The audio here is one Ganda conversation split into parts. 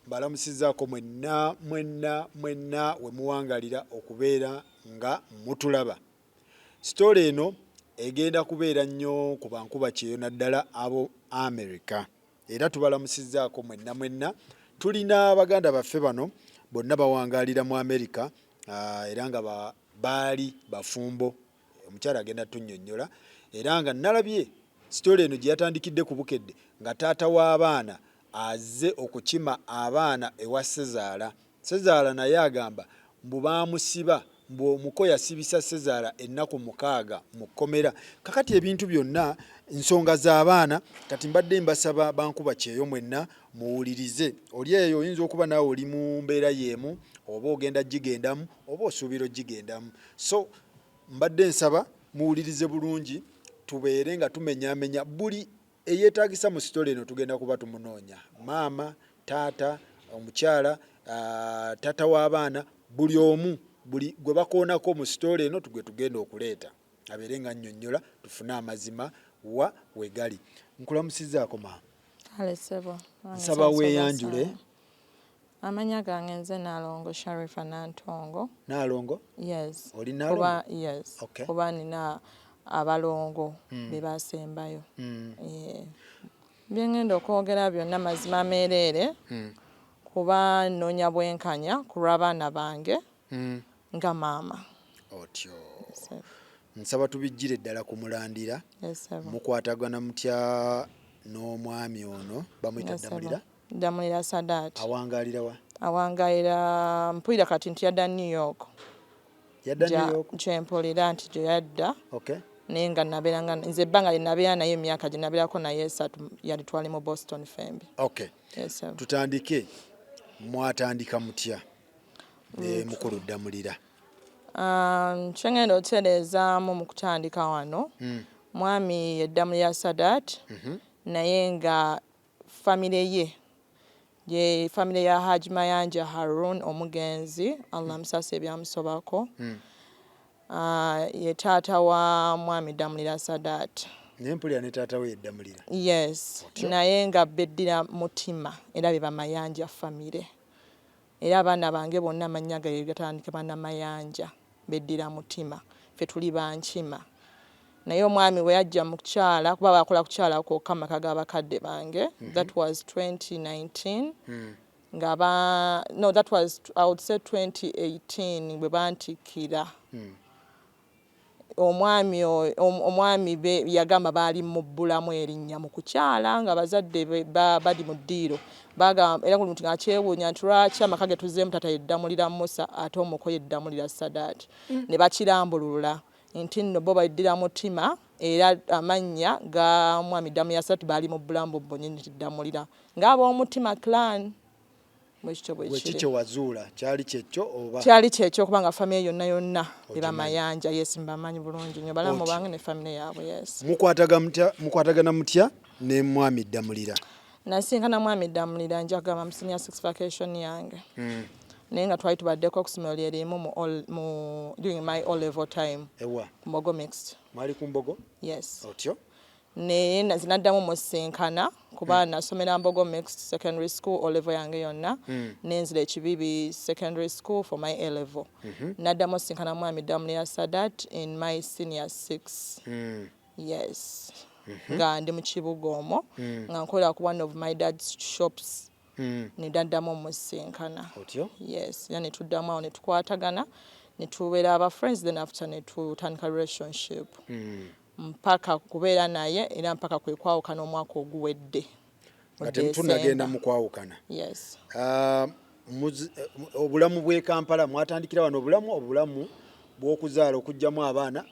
Mbalamusizaako mwenna mwenna mwenna we muwangalira okubeera nga mutulaba. Sitole eno egenda kubeera nnyo ku bankuba kyeyo naddala abo America. Era tubalamusizaako mwenna mwenna. Tulina baganda baffe bano bonna bawangaalira mu America era nga baali bafumbo. Omukyala agenda tunnyonnyola era nga nalabye sitole eno gye yatandikidde ku Bukedde nga taata w'abaana azze okukima abaana ewa Ssezaala. Ssezaala naye agamba mbu baamusiba mbu omuko yasibisa Ssezaala ennaku 6 mu kkomera. Kakati ebintu byonna nsonga z'abaana, kati mbadde mbasaba bankuba kyeyo mwenna muwulirize. Oli eyo oyinza okuba naawe oli mu mbeera y'emu oba ogenda gigendamu oba osuubira ogigendamu. So mbadde nsaba muwulirize bulungi tubeere nga tumenyaamenya buli eyeetaagisa mu sitole eno. Tugenda kuba tumunoonya maama, taata, omukyala, taata w'abaana, buli omu, buli gwe bakoonako mu sitole eno gwe tugenda okuleeta abeere nga nnyonnyola tufune amazima wa we gali. Nkulamusizaako, maama. Ale ssebo. Nsaba weeyanjule. Amanya gange nze Nalongo Sharifa Nantongo. Nalongo? Yes. Oli Nalongo? Kuba yes. Kuba nina abalongo be basembayo. Yeah. Bye ngenda okwogera byonna mazima meereere kuba nnoonya bwenkanya ku lw'abaana bange nga maama. Otyo. Nsaba tubijjire ddala ku mulandira. Yes, ssebo. Mukwatagana mutya n'omwami ono bamuyita Ddamulira? Ddamulira Sadat. Awangaalira wa? Awangaalira, mpulira kati nti yadda New York. Yadda New York? Kyempulira nti gye yadda. Naye nga nabeera nga nze ebbanga lye nabeera naye, emyaka gye nabeerako naye 3, yali twali mu Boston fembi. Yes, sir. Tutandike, mwatandika mutya ne mukulu Ddamulira? Kyengenda otereezaamu mu kutandika wano, mwami ye Ddamulira Sadat, naye nga famire ye ye famire ya Haji Mayanja Harun omugenzi, Allah amusaase ebyamusobako. Ye taata wa mwami Ddamulira Sadat. Naye mpulira ne taata we ye Ddamulira. Yes, naye nga beddira mutima era be Bamayanja famire. Era abaana bange bonna amannya gaabwe gatandikibwa na Mayanja, beddira mutima. Ffe tuli bankima. Naye omwami bwe yajja mu kukyala, kuba bakola kukyala kwokka mu maka g'abakadde bange, that was 2019 nga ba, no, that was, I would say, 2018 bwe bantikkira. Omwami be yagamba baali mu bbulamu erinnya mu kukyala nga bazadde bali mu ddiiro. Bagamba era buli muntu ng'akyewuunya nti lwaki amaka ge tuzzeemu taata ye Ddamulira Musa ate omuko ye Ddamulira Sadat. Ne bakirambulula nti nno bo beddira mutima era amannya ga mwami Ddamulira Sadat baali mu bbulamu bwonnyini nti Ddamulira ng'ab'omutima clan. Bwekityo bwe kiri. Ki kye wazuula kyali kyekyo oba? Kyali kyekyo kubanga famire yonna yonna eba Mayanja. Yes, mbamanyi bulungi nnyo, balamu bange ne famire yaabwe, yes. Mukwatagana mutya ne mwami Ddamulira? Nasinkana mwami Ddamulira, nja kugamba, mu senior six vacation yange. Naye nga twali tubaddeko ku ssomero lye limu mu during my O level time. Ewa? Ku Mbogo Mixed. Mwali ku Mbogo? Yes. Otyo? Naye naddamu musinkana kuba nasomera Mbogo Mixed Secondary School O level yange yonna, nenzira Ekibibi Secondary School for my A level. Naddamu osinkana mwami Ddamulira Sadat in my senior six. Yes. Nga ndi mu kibuga omwo nga nkolera ku one of my dad's shops. Ne naddamu omusinkana. Otyo? Yes, era ne tuddamu awo ne tukwatagana ne tubeera aba friends, then after ne tutandika relationship. Mpaka kubeera naye era mpaka kwe kwawukana omwaka oguwedde. Nga temutunnagenda mu kwawukana. Yes. Obulamu bw'e Kampala mwatandikira wano, obulamu bw'okuzaala okuggyamu abaana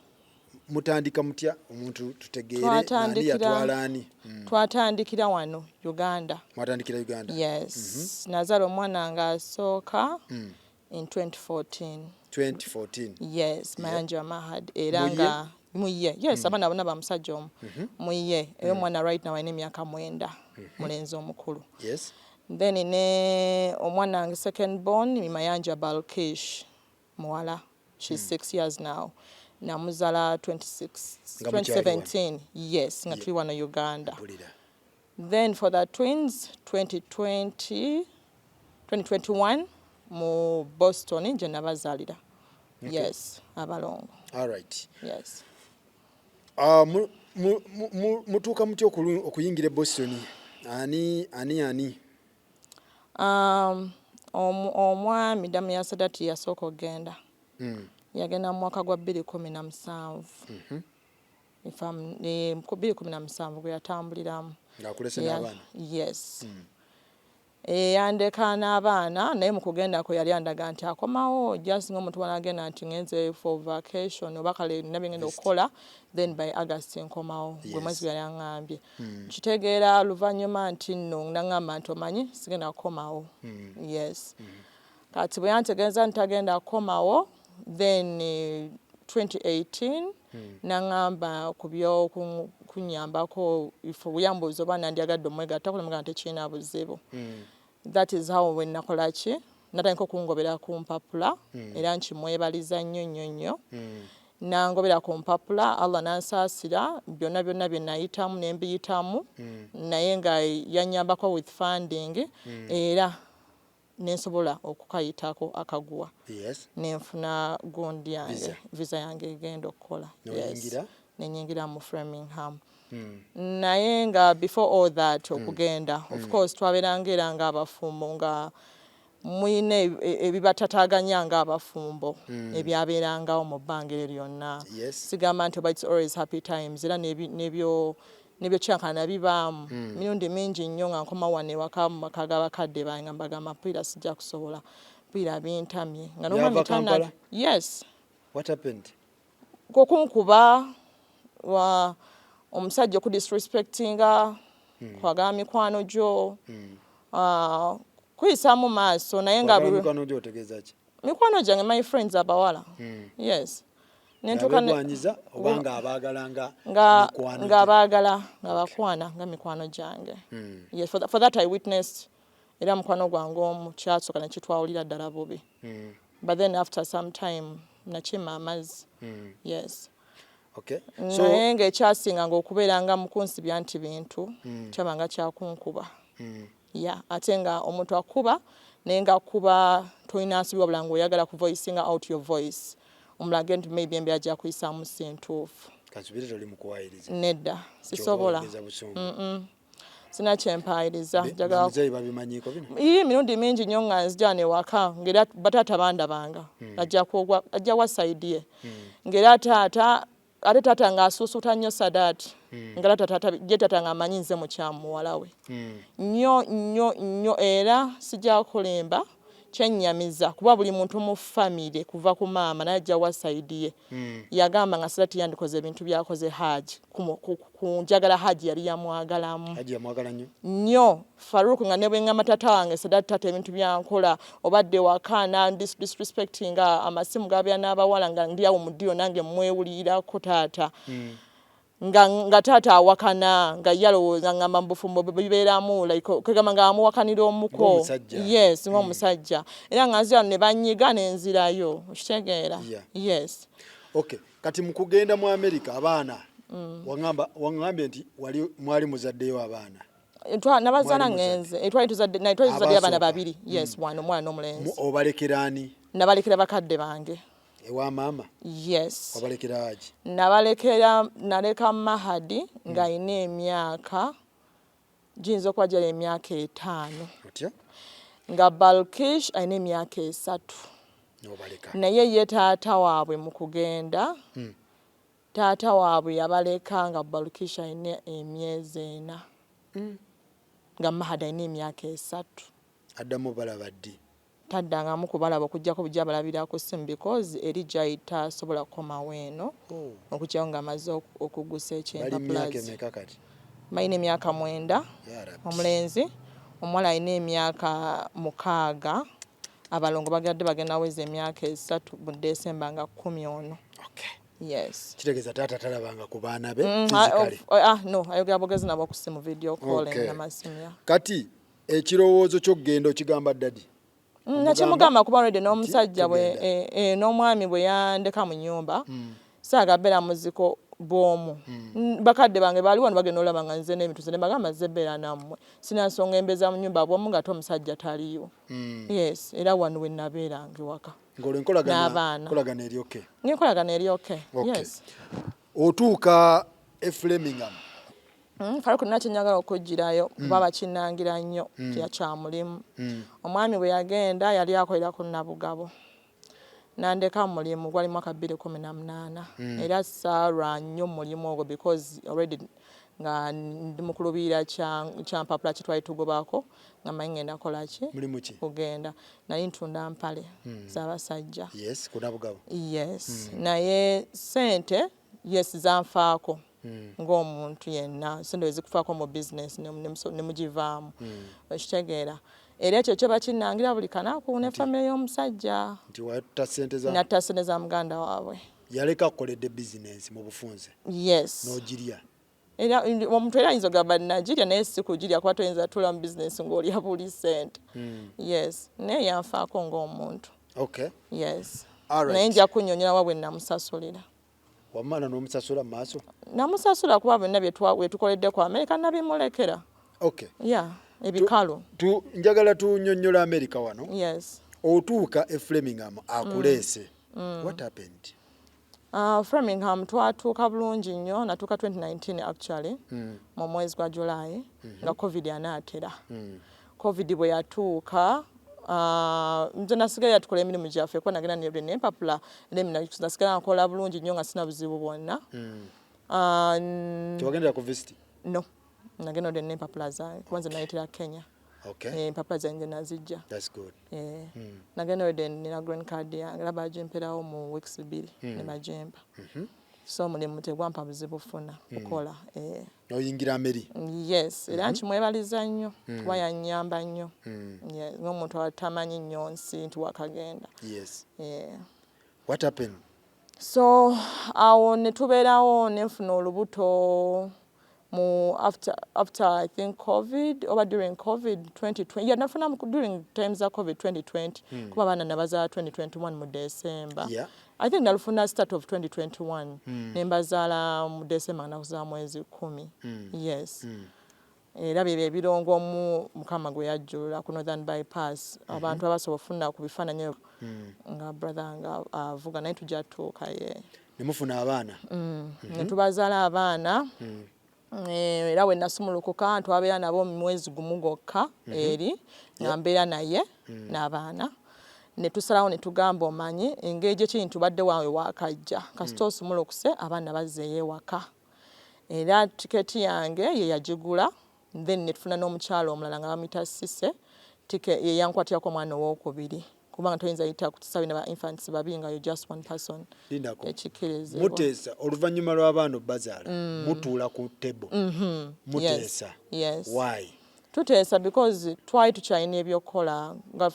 mutandika mutya, omuntu tutegeere ani yatwala ani? Twatandikira wano Uganda. Mwatandikira Uganda? Yes. Nazaala omwana nga asooka in 2014. 2014? Yes, Mayanja Mahad, era nga muye, yes, abaana bonna ba musajja omu. Muye era omwana right now alina emyaka 9, mulenzi omukulu. Then ne omwana wange second born, Mayanja Balkish, muwala, she's 6 years now. Namuzala 26 Nga mukyali wano? 2017, yes, nga tuli wano Uganda. Mpulira. Then for the twins, 2020. 2021 mu Boston gye nabazaalira. Yes, abalongo. All right. Yes. Mutuuka mutya okuyingira e Boston? Ani ani ani? Omwami Damu ya Sadati yasooka okugenda. Yagenda mu mwaka gwa 2017. If I'm, 2017 gwe yatambuliramu. Ng'akulese n'abaana? Yes. Yandeka n'abaana, naye mu kugenda kwe yali andaga nti akomawo, just ng'omuntu bw'anaagenda nti ngenze for vacation oba kale nina bye ngenda okukola, then by August nkomawo. Gwe mwezi gwe yali aŋŋambye. Nkitegeera luvannyuma nti nno naŋŋamba nti omanyi sigenda kukomawo. Yes. Kati bwe yantegeeza nti tagenda kukomawo, then 2018 naŋŋamba ku by'okunnyambako, if yambuuza oba nandyagadde omwegattako, ne mugamba tekirina buzibu. That is how we nakola ki, natandika okungobera ku mpapula, era nkimwebaliza nnyo nnyo nnyo. Nangobera ku mpapula, Allah n'ansaasira, byonna byonna bye nayitamu ne mbiyitamu, naye nga yannyambako with funding, era nensobola okukayitako akaguwa, nenfuna gundi yange, Visa. Visa yange egenda okukola. N'oyingira? Nenyingira mu Framingham. Naye nga before all that okugenda, of course twabeeranga era ng'abafumbo nga muyina ebibatataaganya ng'abafumbo ebyabeerangawo mu bbanga eryo lyonna. Sigamba nti oba it's always happy times, era n'ebyo kyankana bibaamu mirundi mingi nnyo. Nga nkoma wano ewaka mu maka g'abakadde bange, nga mbagamba mpulira sijja kusobola, mpulira bintamye, nga n'omwami Yava Kampala? Yes. What happened? Okunkuba, wa omusajja okudisrespectinga, kwagala mikwano gyo, kuyisaamu maaso, naye nga Kwagala mikwano gyo otegeeza ki? Mikwano gyange, my friends abawala. Yes. Nentuuka Abegwanyiza oba nga abaagala nga nga mikwano nga gye? Abaagala nga bakwana nga mikwano gyange. Yes, for that I witnessed, era mukwano gwange omu kyasooka nekitwawulira ddala bubi, but then after some time nakima amazzi. Yes. Okay. So Naye ng'ekyasinganga okubeera nga mukunsibya nti bintu kyabanga kyakunkuba. Ya, ate nga omuntu akuba, naye nga akuba tolina nsobi, wabula ng'oyagala kuvoicinga out your voice, omulage nti maybe embeera gyakuyisaamu si ntuufu. Kansubire toli mu kuwaayiriza. Nedda, sisobola. Ky'oba busungu. Sina kyempaayiriza. Njagala Bamuzeeyi babimanyiiko bino? Ii, emirundi mingi nnyo nga nzija newaka, ng'era bataata bandabanga, ajja kwogwa, ajja wa side ye, ng'era taata, ate taata ng'asuusuuta nnyo Sadat, nga taata ye taata ng'amanyi nze mukyamu muwala we nnyo nnyo nnyo. Era sijja kulimba, kyennyamiza kuba buli muntu mu famire kuva ku maama naye ajja wa side ye, yagamba nga Sadat yandikoze ebintu byakoze Haji ku njagala Haji yali yamwagalamu. Haji yamwagala nnyo. Nnyo. Faruk, nga ne bwe ŋŋamba taata wange, Sadat taata ebintu byankola, obadde waka na disrespectinga, amasimu gabeera n'abawala, nga ndi awo mu ddiro nange mwewulirirako taata, nga taata awakana, nga ye alowooza ngamba mu bufumbo bibeeramu like kwegamba nga amuwakanira omuko. Ng'omusajja. Yes, ng'omusajja. Era nga nzira ne banyiga ne nzirayo, okitegeera? Yeah. Yes. Okay. Kati mu kugenda mu America, abaana waŋŋambye nti wali mwali muzaddeyo abaana. Nabazaala. Mwali muzadde. Ngenze, twali tuzadde, naye twali tuzadde abaana Abasooka. babiri, yes, wano omwana n'omulenzi. Obalekera ani? Nabalekera bakadde bange. Ewa maama? Yes. Wabalekera Haji? Nabalekera, naleka Mahadi ng'alina emyaka giyinza okuba gyali emyaka 5, Otya? nga Balkish alina emyaka 3. N'obaleka. Naye ye taata waabwe mu kugenda, taata waabwe yabaleka nga Balkish alina emyezi 4, nga Mahadi alina emyaka 3. Addamu balaba ddi? Taddangamu kubalaba okuggyako bujja balabira ku ssimu, because eri gyayita asobola kukomawo eno okugyawo ng'amaze okugusa Bali ekyempapula myaka ze. emeka kati? Balina emyaka 9. Ya Rabbi. Omulenzi, omuwala alina emyaka 6, abalongo bagadde bagenda weza emyaka 3 mu Desemba nga 10 ono. Yes. Kitegeeza taata talabanga ku baana be Ah, physically. Oh, ah, no, ayogera bwogezi nabo ku ssimu, video calling namasimu, ya. Kati ekirowoozo ky'okugenda okigamba daddy? Nakimugamba kuba already n'omusajja bwe tugenda. n'omwami bwe yandeka mu nnyumba, saaga beera muziko. Bwomu. Bakadde bange baali wano bagenda olaba nga nze n'ebintu, nze ne mbagamba nze mbeera nammwe, sina nsonga embeeza mu nnyumba bwomu ng'ate omusajja taliiwo. Yes, era wano we nabeeranga ewaka. Ng'olwo enkolagana N'abaana. Enkolagana eri okay? Ng'enkolagana eri okay. Okay. Yes. Otuuka e Framingham. Faruku, nina kyenjagala okugirayo kuba bakinnangira nnyo kya mulimu. Omwami bwe yagenda yali akolera ku Nabugabo, nandeka mu mulimu, gwali mwaka 2018, era saalwa nnyo mu mulimu ogwo because already nga ndi mu kuluubirira kya mpapula kye twali tugobako, nga manyi ngenda kola ki. Mulimu ki? Kugenda, nali ntunda mpale z'abasajja. Yes, ku Nabugabo. Yes, naye sente, yes, zanfaako ng'omuntu yenna, sente wezikufaako mu bizinesi ne mugivaamu, okitegeera? Era ekyo kyo bakinnangira buli kanaku ne famire y'omusajja. Nti watta sente za Natta sente za muganda waabwe. Yaleka akukoledde bizinensi mu bufunze. Yes. N'ogirya. Era omuntu era ayinza ogamba nagirya, naye si kugirya, kuba toyinza tuula mu bizinesi ng'olya buli sente. Yes, naye yanfaako ng'omuntu. Yes. Naye nja kunnyonnyola wa bwe namusasulira. Wamala n'omusasula mu maaso? Namusasula kuba byonna bye tukoledde ku Amerika nabimulekera. Ya, ebikalu. Njagala tunnyonnyola Amerika wano. Yes. Otuuka e Framingham, akuleese. What happened? Framingham twatuuka bulungi nnyo, natuuka 2019 actually, mu mwezi gwa July, nga COVID anaatera. COVID bwe yatuuka, nze nasigala tukola emirimu gyaffe kuba nagenda nempapula, era nasigala nkola bulungi nnyo nga sina buzibu bwonna. Tewagendera ku visit? No, nagenda ode nempapula zange kuba nze nayitira Kenya. Empapula zange nazijja. That's good. Eh, nagenda ode nina green card yange, era bagimperawo mu weeks 2 ne bagimpa. So omulimu tegwampa buzibu funa kukola. Eh. Oyingira Ameri. Yes, era nkimwebaliza nnyo kuba yannyamba nnyo. Yeah, ng'omuntu atamanyi nnyo nsi nti wakagenda. Yeah. What happened? So awo ne tubeerawo, ne nfuna olubuto mu after I think COVID oba during COVID 2020. Yeah, nafuna during times za COVID 2020, kuba abaana nabazaala 2021 mu December. I think nalufuna start of 2021, ne mbazaala mu December, nga nakuzaala mwezi 10. Yes. Era byebyo ebirongo omu Mukama gwe yajjulula ku Northern Bypass, abantu abasobola ofuna ku bifaananyi nga brother nga avuga, naye tujja tutuuka ye. Ne mufuna abaana. Ne tubazaala abaana. Era we nasumulukuka twabeera nabo mu mwezi gumu gwokka eri nga mbeera naye n'abaana, ne tusalawo ne tugamba, omanyi engeri gyekiri tubadde waawe waakajja, kasita osumulukuse abaana bazzeeyo ewaka. Era tiketi yange ye yagigula, then ne tufuna n'omukyalo omulala nga bamuyita Sise, ye yankwatirako omwana owookubiri, kubanga toyinza yita ku kisaawe ne ba infants babiri nga you just one person. Lindako. Ekikirizibwa. Muteesa oluvannyuma lw'abaana obbazaala, mutuula ku table, muteesa? Yes. Why? Tuteesa because twali tukyalina ebyokukola nga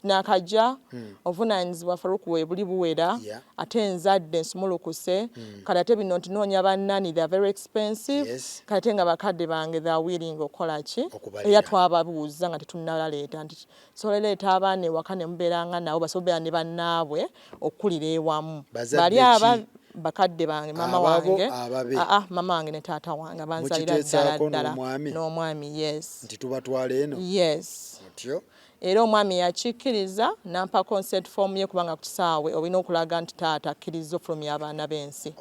nakajja obuvunaanyizibwa, Faruku, we buli buwera. Ate nzadde, nsumulukuse kale, ate bino nti noonya bannani, they are very expensive. Kale ate nga bakadde bange they are willing okukola ki? Okubalera. Era twababuuza nga tetunnabaleeta nti sobola leeta abaana ewaka ne mubeeranga nabo, basobole obeera ne bannaabwe okkulira ewamu. Bazadde Bali aba ki? Bakadde bange, mama Ababo, wange. ababe? Aa, mama wange ne taata wange banzalira ddala. Mukiteesaako Ddala. N'omwami? N'omwami, yes. Nti tubatwala eno? Yes. Otyo. Era omwami yakikkiriza nampa consent form ye, kubanga ku kisaawe olina okulaga nti taata akkiriza ofulumya abaana b'ensi.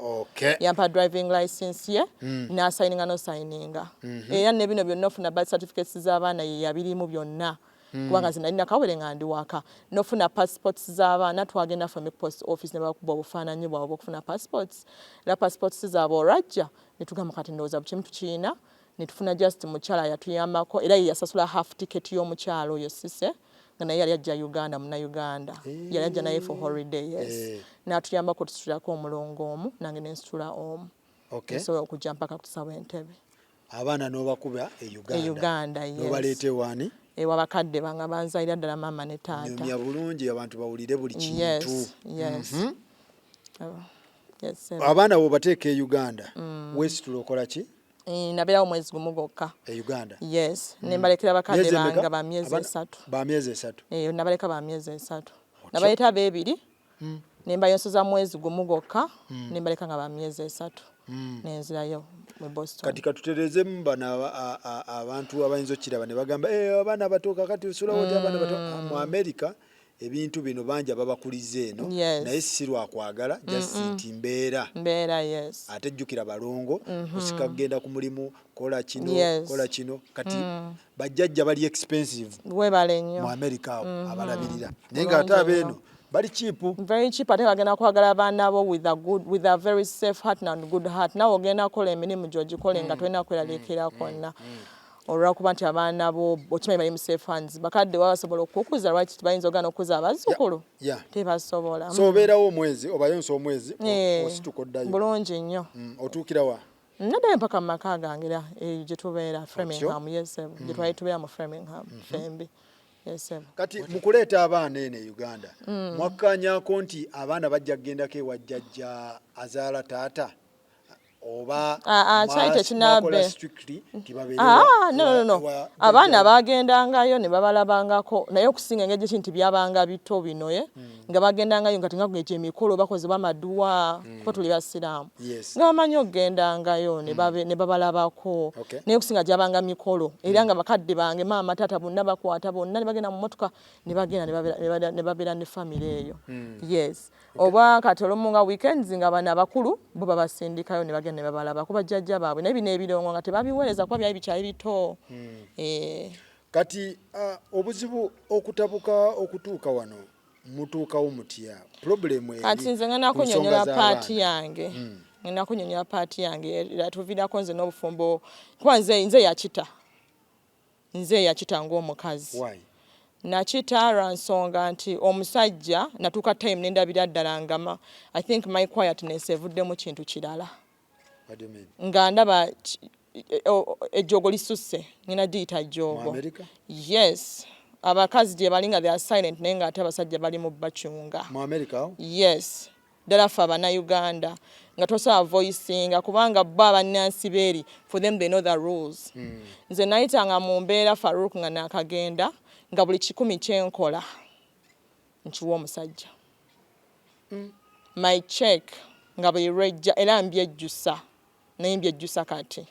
Yampa driving license ye, n'asayininga, n'osayininga, era ne bino byonna ofuna birth certificates z'abaana, ye yabirimu byonna, kubanga nze nali nakawere nga ndi waka. Nofuna passports z'abaana, twagenda from post office ne bakuba obufaananyi bwabwe okufuna passports, era passports zaabwe olwajja ne tugamba kati ndowooza bukimu tukiina, ne tufuna just mukyala yatuyambako, era ye yasasula half ticket y'omukyala oyo Sise, nga naye yali ajja Uganda, Munnauganda, yali ajja naye for holiday, yes. N'atuyambako tusitulako omulongo omu, nange nensitula omu, nsobola okujja mpaka ku kisaawe Entebbe. Abaana n'obakuba e Uganda? E Uganda, yes. N'obaleeta ewaani? Ewa bakadde bange banzalira ddala, maama ne taata. Nyumya bulungi abantu bawulire buli kintu. Yes. Oh, yes, sir. Abaana bw'obateeka e Uganda, weesitula okola ki? Nabeerawo mwezi gumu gwokka. E Uganda? Yes, ne mbalekera bakadde Myezi emeka? bange ba myezi Abaana- 3. Ba myezi 3? Eh, nabaleka ba myezi 3, nabaleeta beebiri, ne mbayonsoza mwezi gumu gwokka, ne mbaleka nga ba myezi 3. Nenzirayo mu Boston. Kati katutereezemu bano abantu abayinza okukiraba ne bagamba, "Eh, abaana bato kakati osulawo otya abaana bato?" Mu America ebintu bino bangi ababakuliza eno, naye si lwakwagala, just nti mbeera. Mbeera, yes. Ate jjukira balongo kusika kugenda ku mulimu, kola kino, kola kino. Kati bajjajja bali expensive Webale nnyo. mu America awo abalabirira, naye ng'ate abeeno bali cheap. Very cheap, ate bagenda kwagala abaana bo with a very safe heart and good heart. Nawe ogenda kukola emirimu gy'ogikole nga tolina kweraliikirira kwonna, olwakuba nti abaana bo okimanyi bali mu safe hands. Bakadde baba basobola okukuza, lwaki bayinza ogaana okukuza abazzukulu? Tebasobola. So obeerawo omwezi, obayonsa omwezi, osituka oddayo. Bulungi nnyo. Otuukira wa? Naddayo mpaka mu maka gange era eyo gye tubeera, Framingham. Yes, gye twali tubeera mu Framingham fembi. Yes. Kati mu kuleeta abaana eno e Uganda, mwakkaanyaako nti abaana bajja kugendako ewa jjajja azaala taata, oba Ah, ah, kyali tekinaabe. mwakola strictly nti babeere Ah, no, no, no. wa Abaana jjajja? Bagendangayo ne babalabangako, naye okusinga engeri ki nti byabanga bito bino ye nga bagendangayo nga tinga emikolo bakozebwa amaduwa, kuba tuli basiraamu, nga bamanyi okugendangayo ne babalabako. Naye okusinga gyabanga mikolo, era nga bakadde bange, maama, taata, bonna bakwata bonna ne bagenda mu motoka ne bagenda ne babeera ne famire eyo. Yes, oba kati olumu nga weekends nga bano abakulu bo babasindikayo ne bagenda ne babalaba kuba jjajja baabwe, naye bino ebirongo nga tebabiweereza kuba byali bikyali bito. Eh. Kati obuzibu okutabuka okutuuka wano, mutuukawo mutya? Problem eri Kati nze ngenda ku nsonga kunyonyola z'abaana. Part yange, ngenda kunyonyola part yange era tuviirako nze n'obufumbo, kuba nze yakita, nze yakita ng'omukazi. Why? Nakita lwa nsonga nti omusajja natuuka time nendabira ddala nga I think my quietness evuddemu kintu kirala. What do you mean? Nga ndaba ejjoogo lisusse, ngenda giyita Mu jjoogo. America? Yes, abakazi gye bali nga they are silent, naye nga ate abasajja bali mu bacunga. Mu America awo? Yes, ddala ffe Abannayuganda nga tosobola voicinga, kubanga bo abannansi beeri, for them they know the rules. Nze nayitanga mu mbeera, Farouk, nga nakagenda nga buli 100 kyenkola nkiwa omusajja. My check nga buli lwejja, era mbyejjusa, naye mbyejjusa kati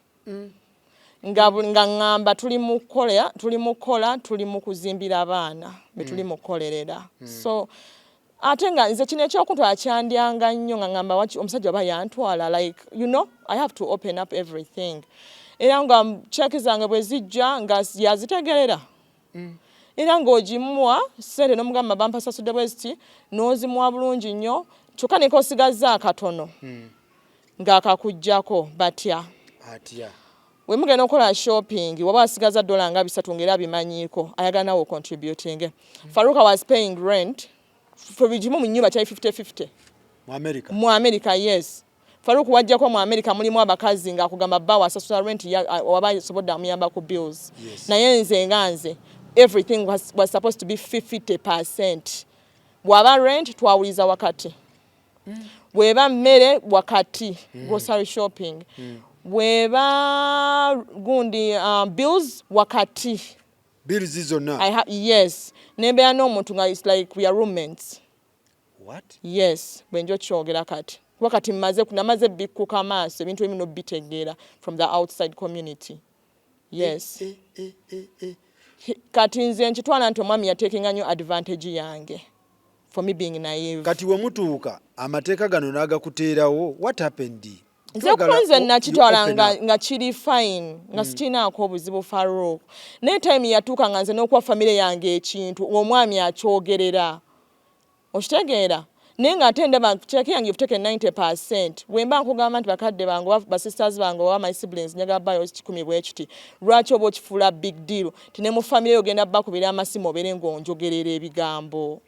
nga ŋŋamba tuli mu kukola, tuli mu kukola, tuli mu kuzimbira abaana be tuli mu kukolerera. So ate nga nze kino ekyokuntwala kyandyanga nnyo, nga ŋŋamba omusajja oba yantwala, like I have to open up everything. Era nga check zange bwe zijja nga yazitegerera, era ng'ogimuwa ssente n'omugamba bampa sasudde bwe ziti, n'ozimuwa bulungi nnyo, kyokka ne k'osigazza akatono ng'akakuggyako batya. Atya? We mugenda okukola shopping, waba asigaza dola nga 300 ng'era abimanyiiko, ayagala nawe ocontributing. Faruka was paying rent for buli kimu mu nnyumba, kyali 50-50. Mu America? Mu America, yes. Faruku, wajjako mu America mulimu abakazi ng'akugamba bbawe asasula rent, waba asobodde amuyamba ku bills. Naye nze nga nze, everything was supposed to be 50%. Bw'aba rent twawuliza wakati, bw'eba mmere wakati, grocery shopping, bw'eba gundi, bills wakati. Bills zonna? Yes, nembeera n'omuntu nga it's like we are roommates. What? Yes, bwe nja okyogera kati, kuba kati namaze bikkuka maaso ebintu ebimu nobitegeera from the outside community. Yes. Eh, eh, eh, eh. Kati nze nkitwala nti omwami yatekinga nnyo advantage yange for me being naive. Kati we mutuuka amateeka gano n'agakuteerawo, what happened? Nze kuba nze nakitwala nga kiri fine, nga sikirinaako obuzibu, Farouk, naye time yatuuka nga nze n'okuwa famire yange ekintu omwami akyogerera, okitegeera? Naye ng'ate ndaba check yange, you've taken 90%. Bwe mba nkugamba nti bakadde bange oba basisters bange oba my siblings njagala bayo 100 bwe kiti, lwaki oba okifuula big deal ti ne mu famire yo ogenda bakubira amasimu obeere ng'onjogerera ebigambo?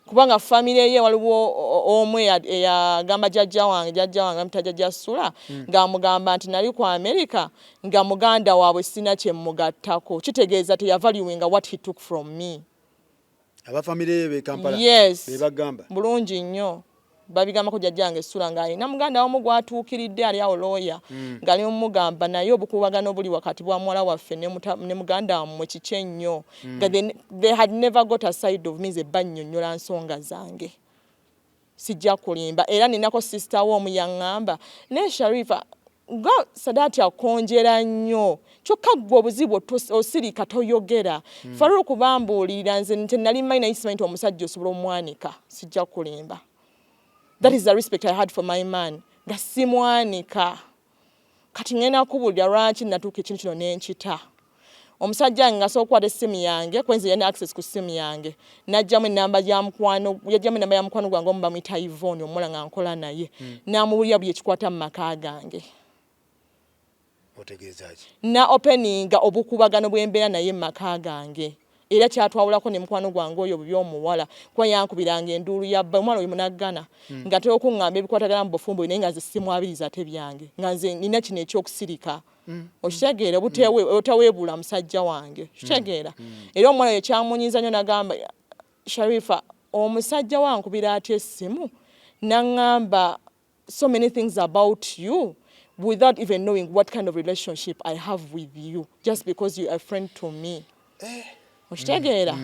Kubanga famire ye waliwo omu eyagamba jjajja wange, jjajja wange amuta jjajja Sula, ng'amugamba nti nali ku America nga muganda waabwe sina kye mugattako, kitegeeza teyavaluinga what he took from me. Abafamire ye be Kampala? Yes. Bebagamba? Bulungi nnyo, babigambako jjajjange Essula ng'alina muganda omu gwatuukiridde ali awo looya, ng'ali mumugamba naye obukuubagano obuli wakati bwa muwala waffe ne muganda wammwe kiki ennyo, nga they had never got a side of me nze bannyonnyola nsonga zange. Sijja kulimba, era ninako sister we omu yaŋŋamba, "Naye Sharifa, nga Sadaati akonjera nnyo, kyokka ggwe obuzibu osirika, toyogera." Faruku bambuulirira, nze nti nali mmanyi, naye simanyi nti omusajja osobola omwanika. Sijja kulimba, that is the respect I had for my man, nga simwanika. Kati ŋŋenda kubuulira lwaki natuuka ekintu kino nenkita. Omusajja wange nga asobola okukwata essimu yange, kwenze yalina access ku ssimu yange, najjamu enamba ya mukwano, yajjamu enamba ya mukwano gwange omu bamuyita Ivone, omuwala nga nkola naye, n'amubuulira buli ekikwata mu maka gange. Otegeeza ki? Na openinga obukubagano bw'embeera naye mu maka gange, era kyatwawulako ne mukwano gwange oyo bubi omuwala, kuba yankubiranga enduulu yabba omwana oyo munaggana, nga tera okuŋŋamba ebikwatagana mu bufumbo, naye nga nze simwabiriza ate byange, nga nze nina kino ekyokusirika. Okitegeera? Otaweebuula musajja wange, okitegeera? Era omuwala oyo kyamunyiiza nnyo, nagamba, "Sharifa, omusajja wankubira atya essimu naŋŋamba so many things about you without even knowing what kind of relationship I have with you, just because you are a friend to me?" Okitegeera?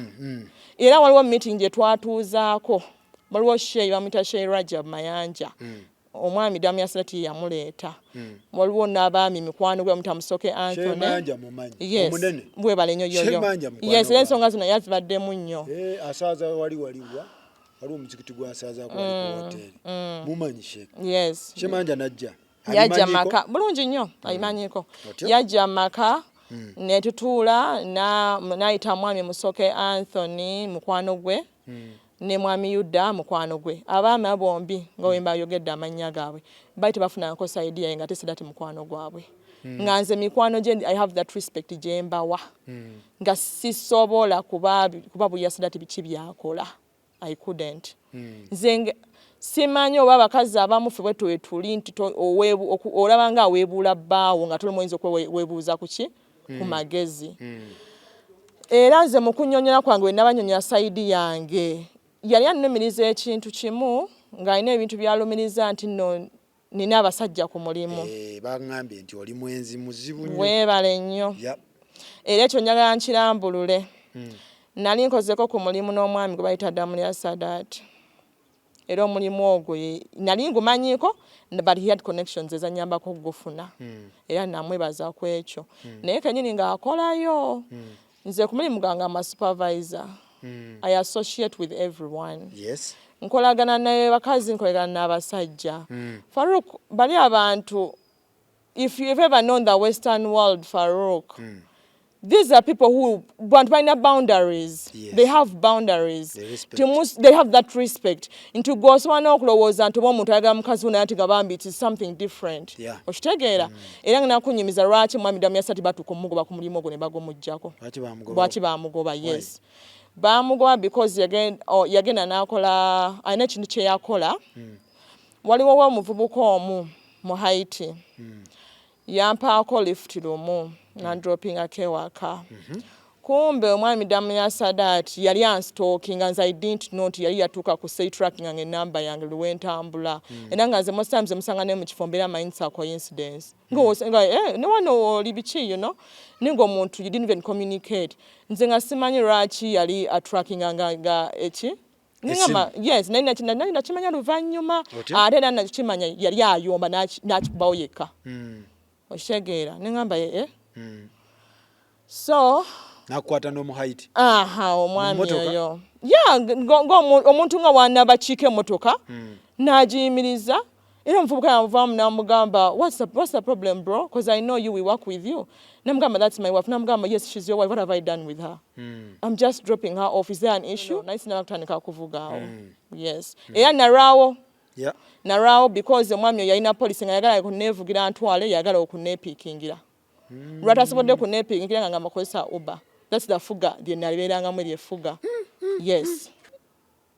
Era waliwo meeting gye twatuuzaako, waliwo Sheikh bamuyita Sheikh Rajab Mayanja, omwami Damia Sadat yamuleeta. Waliwo n'abaami mikwano gwe bamuyita Musoke Anthony. Mayanja mumanyi. Yes. Omunene. Bwebale nnyo. Sheikh Yoyo. Mayanja mukwano Yes, era gwange. ensonga zino yazibaddemu nnyo. Eh, asaaza wali waliwa, waliwo omuzikiti gwasaazaako wali ku hoteri, mumanyi Sheikh. Yes. Sheikh Mayanja najja. Yajja Abimanyiiko? maka bulungi nnyo, abimanyiiko. Otyo? Yajja maka netutuula, nayita mwami Musoke Anthony mukwano gwe ne mwami Yuda mukwano gwe. Abaami abo bombi nga we mbayogedde amannya gaabwe, bali tebafunanko side yaye, nga tesidati mukwano gwabwe, nga nze mikwano gye I have that respect gye mbawa, nga sisobola kubabulira Sadati biki byakola. I couldn't. Nze simanyi oba abakazi abamu ffe bwe twetuli nti olaba nga aweebuula bbaawo nga toli muyinza okweweebuuza ku ki, ku magezi. Era nze mu kunnyonnyola kwange, we nabanyonnyola side yange, yali annumiriza ekintu kimu, ng'alina ebintu by'alumiriza nti nno nina abasajja ku mulimu. Eh, baŋŋambye nti oli mwenzi muzibu nnyo. Weebale nnyo. Era ekyo njagala nkirambulule. Nali nkozeko ku mulimu n'omwami gwe bayita Damulya Sadat, era omulimu ogwo nali ngumanyiiko, but he had connections ezanyambako okugufuna, era namwebaza ku ekyo. Naye kenyini ng'akolayo, nze ku mulimu gwange ama supervisor, I associate with everyone. Nkolagana ne bakazi, nkolagana n'abasajja. Farouk, bali abantu, if you've ever known the Western world, Farouk, these are people who, bantu balina boundaries. They have boundaries. They respect. They have that respect nti gwe osobola n'okulowooza nti oba omuntu ayagala mukazi we, naye nti nga bambi it is something different. Okitegeera? Era nga nakunyumiza lwaki mwami Damia Sadat batuuka omugoba ku mulimu ogwo ne bagumuggyako. Lwaki bamugoba? Lwaki bamugoba? Yes, bamugoba because yagenda n'akola, alina ekintu kye yakola. Waliwo omuvubuka omu mu Haiti, yampaako lift lumu nandropingako ewaka. Kumbe omwami Damia Sadat yali anstalkinga. Nze I didn't know nti yali yatuuka ku say tracking nga enamba yange lwentambula. Era nga nze most times emusanga ne mu kifo, mbeera manyi it's a coincidence, nga ne wano oli biki, naye ng'omuntu you didn't even communicate. Nze nga simanyi lwaki yali atrackinga nga eki. Ningamba, yes, naye nakimanya luvannyuma. Otyo? Ate era nakimanya yali ayomba n'akikubawo yekka. Okitegeera? Neŋŋamba eh? So Nakukwata n'omuhaiti? Aha, omwami Mu mmotoka? oyo ya omuntu nga wanabakiika emmotoka n'agiyimiriza, era omuvubuka yamuvaamu n'amugamba, What's the problem, bro? Because I know you, we work with you." Namugamba, "That's my wife." Namugamba, "Yes, she's your wife. What have I done with her? I'm just dropping her off. Is there an issue?" Naye sinaba kutandika kuvugaawo. Yes, era nalwawo. Nalwawo because omwami oyo yalina policy nga yagala kuneevugira ntwale, yagala okuneepiikingira. Lwatasobodde kuneepiikingira nga ngamakozesa Uber. That's the fuga lye nalibeerangamu, eryefuga. Yes,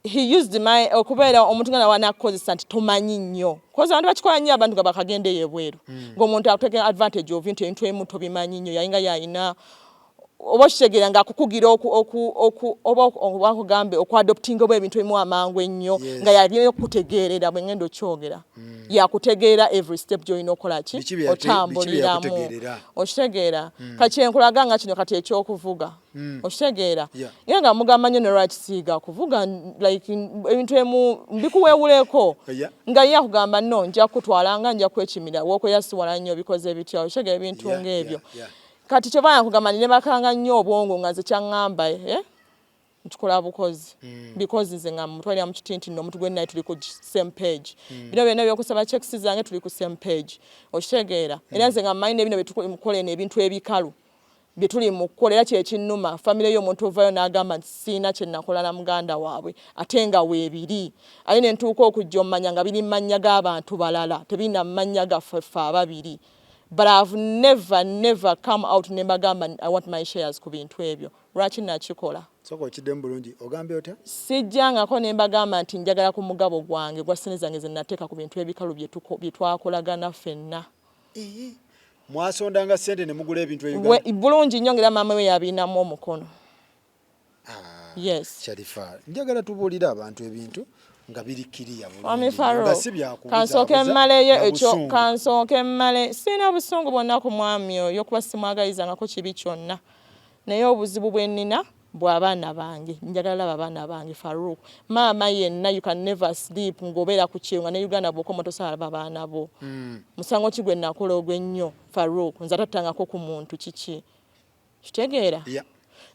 he used my okubeera omuntu nga nawanakukozesa nti tomanyi nnyo, koza abantu bakikola nnyo, abantu nga bakagenda eyo ebweru, ng'omuntu akuteka advantage of nti ebintu ebimu tobimanyi nnyo, yayinga yayina. Oba okitegeera ng'akukugira oba akugambe okuadoptinga oba ebintu ebimu amangu ennyo, nga yalina okukutegeerera. Bwe ngenda okyogera, yakutegeera every step gy'olina okukola ki, Biki bye otambuliramu. Yakutegeerera? Okitegeera? Kakyenkulaga nga kino kati ekyokuvuga, okitegeera? Yeah. Ye nga mugamba nnyo, ne lwaki siiga kuvuga, like ebintu emu mbikuweewuleko, nga ye akugamba, "No, nja kutwala, nga nja kwekimira wokwera siwala nnyo, bikoze bitya?" Okitegeera? Ebintu ng'ebyo. Kati kyova yakugamba nti nebakanga nnyo obwongo, nga nze kyaŋŋamba, eh? Nkikola bukozi because nze nga mutwalira mu kiti nti nno omuntu gwe naye tuli ku same page. Bino byonna byokusaba checks zange, tuli ku same page, okitegeera? Era nze nga mmanyi nebino byetukola eno, ebintu ebikalu bye tuli mu kukola, era kyekinnuma famire y'omuntu ovayo n'agamba nti siina kye nakola na muganda waabwe, ate nga weebiri. Aye ne ntuuka okujja omumanya nga biri mu mannya g'abantu balala, tebirina mu mannya gaffe ffe ababiri. But I've never, never come out ne mbagamba I want my shares ku bintu ebyo. Lwaki nakikola? Sooka okiddemu bulungi, ogambye otya? Sijjangako ne mbagamba nti njagala ku mugabo gwange gwa ssente zange ze nateeka ku bintu ebikalu bye twakolagana ffenna. Mwasondanga ssente ne mugula ebintu e Uganda? Bulungi nnyo, ng'era maama we yabiinamu omukono. Ah, yes. Sharifa, njagala tubuulire abantu ebintu nga biri kiriya Mwami bulungi, Faruk, nga si kansooke byakubuzaabuza mmaleyo na ekyo. busungu. Kansooke mmale, sirina busungu bwonna ku mwami oyo, kuba simwagalizangako kibi kyonna, naye obuzibu bwe nnina bw'abaana bange. Njagala laba abaana bange. Faruk, maama yenna, you can never sleep ng'obeera ku kyeyo, nga ne Uganda bw'okoma tosobola laba baana bo. Musango ki gwe nakola ogw'ennyo, Faruk? Nze atattangako ku muntu, kiki? Kitegeera? Yeah.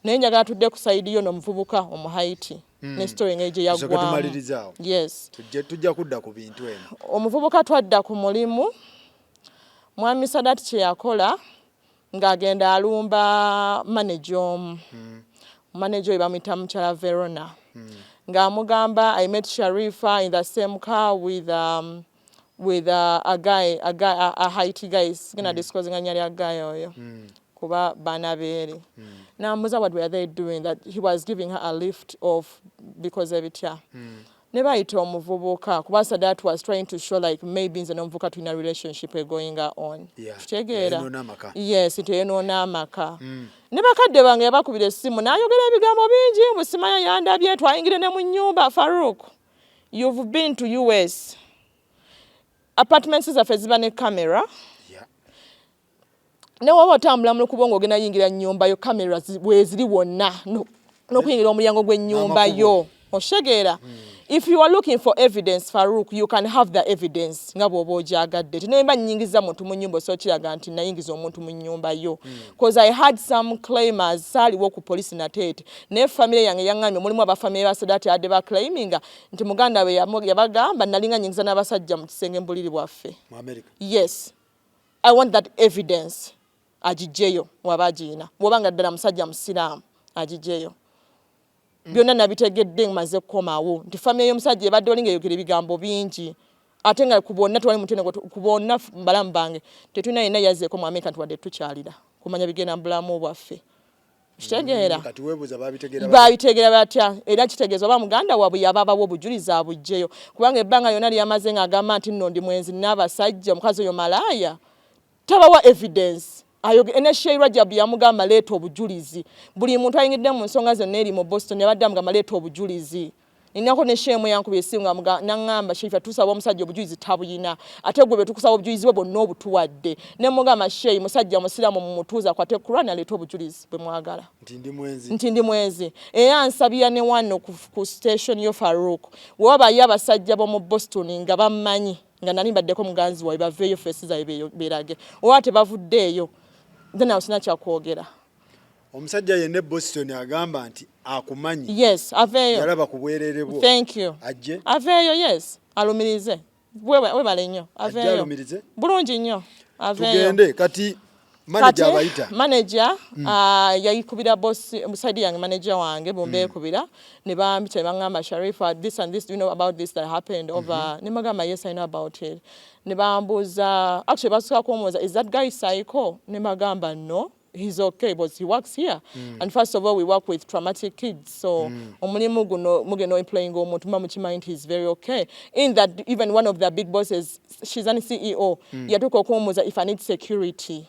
Naye njagala tudde ku side yo n'omuvubuka Omuhaiti ne story engeri gye Tusooke yaggwamu. tumalirize awo. Yes. Tujja kudda ku bintu eno. Omuvubuka twadda ku mulimu. Mwami Sadat kye yakola, ng'agenda alumba manager omu. Manager oyo bamuyita mukyala Verona, ng'amugamba, "I met Sharifa in the same car with a guy, a Haiti guy." Sigenda disclosing anya lya guy oyo kuba baana beeri. N'amubuuza what were they doing, that he was giving her a lift off because ebitya. Ne bayita omuvubuka, kuba Sadat was trying to show like maybe nze n'omuvubuka tulina relationship egoing on. Kitegeera? Yayonoona amaka. Yes, nti eyonoona amaka. Ne bakadde bange yabakubira essimu n'ayogera ebigambo bingi, mbu simanya yandabye, twayingire ne mu nnyumba. Faruk, you've been to US, apartments zaffe ziba ne camera. Ne woba otambula mu lukubo ng'ogenda yingira nnyumba yo, kamera weeziri wonna, n'okuyingira omulyango gw'ennyumba yo, okitegeera? If you are looking for evidence, Farouk, you can have the evidence nga bw'oba ogyagadde. Ti nemba nnyingiza muntu mu nnyumba, osobola kiraga nti nayingiza omuntu mu nnyumba yo, cause I had some claimers. Saaliwo ku polisi nateete, naye famire yange yaŋŋambye mulimu abafamire ba Sadati adde baclaiminga nti muganda we yabagamba nalinga nyingiza n'abasajja mu kisenge mu buliri bwaffe. Mu America? Yes, I want that evidence. Agijjeyo waba agiyina. Bw'oba nga ddala musajja musiraamu, agijjeyo. Byonna nabitegedde maze kukomawo nti famire y'omusajja ebadde oli ng'eyogera ebigambo bingi, ate nga ku bonna tewali muntu yenna ku bonna balamu bange tetulina yenna yazzeeko mu Amerika nti wadde tukyalira kumanya bigenda mu bulamu bwaffe, kitegeera? Kati weebuuza babitegeera batya? Babitegeera batya? Era kitegeeza oba muganda waabwe yaba abawa obujulizi abuggyeyo, kubanga ebbanga lyonna lyamaze ng'agamba nti nno ndi mwenzi n'abasajja, omukazi oyo malaaya, tabawa evidence. Ne Sheikh Rajab yamugamba, "Leeta obujulizi." Buli muntu ayingidde mu nsonga zonna eri mu Boston yabadde amugamba, "Leeta obujulizi." Ninako ne sheemu yankubye essimu naŋŋamba, "Sheifa, tusaba omusajja obujulizi tabuyina, ate gwe bwe tukusaba obujulizi bwe bwonna obutuwadde." Ne mugamba, "Sheyi, musajja musiraamu, mumutuuza akwate Quran aleete obujulizi bwe mwagala nti ndi mwenzi." Nti ndi mwenzi. Era nsabira ne wano ku station yo, Farouk, wewabayo abasajja b'omu Boston nga bammanyi nga nali mbaddeko muganzi waabwe, baveeyo, face zaabwe beerage. Oba tebavuddeeyo, nze nawe sina kyakwogera. Omusajja yenna e Boston agamba nti akumanyi, yes, aveeyo, yalaba ku bwereere bwo, thank you, ajje. Aveeyo, yes, alumirize. Webale nnyo. Ajje. Aveeyo. Alumirize. Bulungi nnyo, aveeyo. Tugende kati manager abayita. Manager yayikubira boss side yange, manager wange bombeekubira ne bambita ne baŋŋamba, "Sharifa, this and this, do you know about this that happened over?" Ne bagamba, "Yes, I know about it." Ne bambuuza, actually basooka kumbuuza, "Is that guy psycho?" Ne bagamba, "No, he's okay, but he works here. And first of all, we work with traumatic kids, so omulimu guno mugenda employing omuntu muba mukimanyi nti he's very okay." In that, even one of the big bosses, she's an CEO, yatuuka okumbuuza if I need security.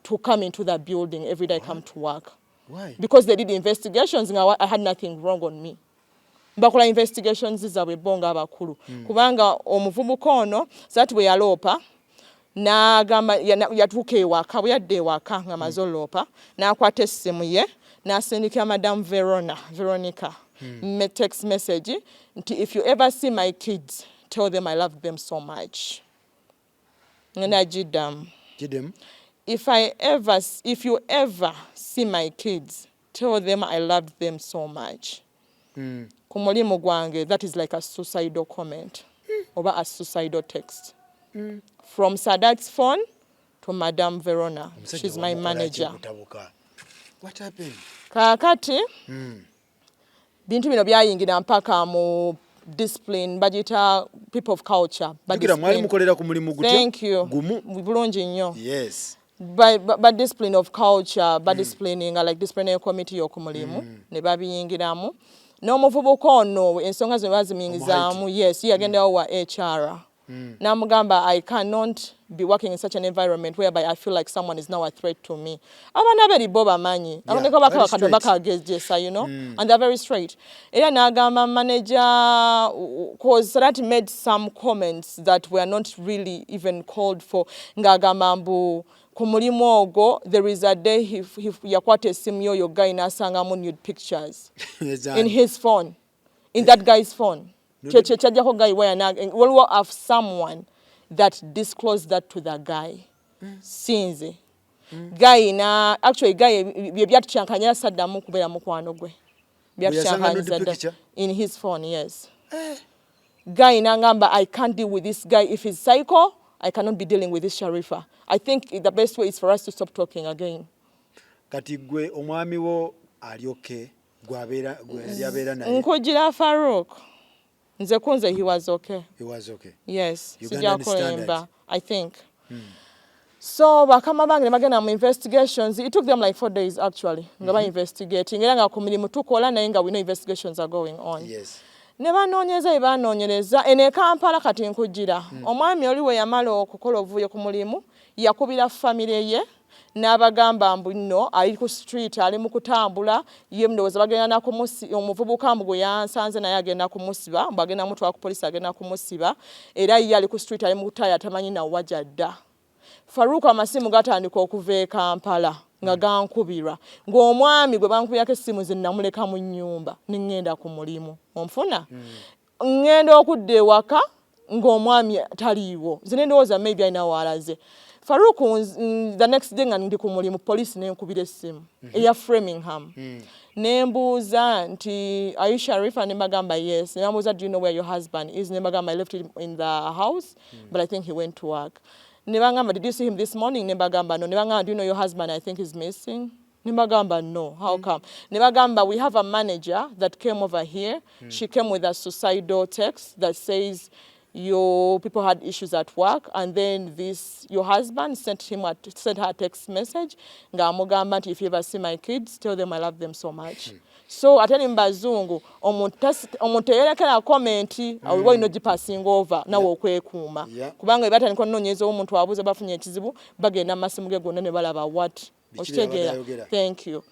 to come into the building every day I come to work. Why? Because they did investigations nga I had nothing wrong on me. Bakola investigations zaabwe bo ng'abakulu. Kubanga omuvubuka ono Sadat bwe yaloopa n'agamba yatuuka ewaka, bwe yadda ewaka nga maze oloopa, n'akwata essimu ye n'asindikira Madam Verona, Veronica, text message nti, "If you ever see my kids, tell them I love them so much." Ngenda giddamu. Gidemu. If you ever see my kids, tell them I loved them so much." Ku mulimu gwange, that is like a suicidal comment oba a suicidal text from Sadat's phone to Madam Verona. Omusajja She's my wamukola ki manager. okutabuka? What happened? Kaakati bintu bino byayingira mpaka mu discipline, bagiyita people of culture ba Jjukira mwali discipline. Mukolera ku mulimu gutya? Thank you. Gumu. Bulungi nnyo. Ba discipline of culture, ba disciplining, like disciplinary committee y'oku mulimu, ne babiyingiramu n'omuvubuka ono, ensonga zino bazimuyingizaamu. Yes, ye yagendawo wa HR n'amugamba, "I cannot be working in such an environment whereby I feel like someone is now a threat to me." Abaana beri bo bamanyi aboneka very baka straight. Bakagejesa, and they're very straight. Era n'agamba manager, cause Sadat made some comments that were not really even called for, ng'agamba mbu ku mulimu ogwo there is a day he yakwata essimu y'oyo guy n'asangamu nude pictures in his phone, in that guy's phone. Kyekyo kyajjako guy where waliwo of someone that disclosed that to the guy. Sinze guy na actually guy bye byatukyankanya, saddamu kubeera mukwano gwe. Yasanga nude Byatukyankanyiza dda. Picture? In his phone, yes. Guy nangamba, "I can't deal with this guy. If he's psycho, I cannot be dealing with this Sharifa. I think the best way is for us to stop talking again." Kati gwe omwami wo ali okay, gwabeera gwe yali abeera naye? Nkugira Farouk, nze kunze he was okay. He was okay? Yes. Ugandan Sijja kulimba. Standard. I think so. Bakama bange ne bagenda mu investigations. It took them like 4 days actually nga ba investigating, era nga ku mirimu tukola naye nga we know investigations are going on. Ne banoonyeza bye banoonyereza eno e Kampala. Kati nkugira omwami oli we yamala okukola obuvuyo ku mulimu, yakubira famire ye n'abagamba mbu nno ali ku street, ali mu kutambula ye, ndowooza bagenda nakumusi omuvubuka mbu gwe yansanze naye agenda kumusiba, mbu agenda mutwala ku poliisi, agenda kumusiba, era ye ali ku street, ali mu kutaaya, tamanyi nawa gy'adda. Faruku, amasimu gatandika okuva e Kampala nga gankubirwa, ng'omwami gwe bankubirako essimu ze namuleka mu nnyumba ne ŋŋenda ku mulimu. Onfuna? Ŋŋenda okudda ewaka ng'omwami taliiwo. Nze ne ndowooza maybe alina waalaze. Faruku, the next day nga ndi ku mulimu, poliisi nenkubira essimu eya Framingham, nembuuza nti, "Are you Sharifa?" Ne mbagamba, "Yes." Ne bambuuza, "Do you know where your husband is?" Ne mbagamba, "I left him in the house, but I think he went to work." Ne bangamba, "Did you see him this morning?" Ne mbagamba, "No." Ne bangamba, "Do you know your husband, I think, is missing?" Ne mbagamba, "No, how come?" Ne bagamba, "We have a manager that came over here. She came with a suicidal text that says your people had issues at work, and then this your husband sent her a text message ng'amugamba nti, 'If you ever see my kids, tell them I love them so much.'" So ate ni mubazungu omuntu teyerekera comment, oba olina ogipassinga over nawe okwekuuma, kubanga batandika onoonyeza omuntu abuuza bafunye ekizibu, bagenda mu masimu ge gonna ne balaba what Biki okitegeera. byabadde ayogera. Thank you.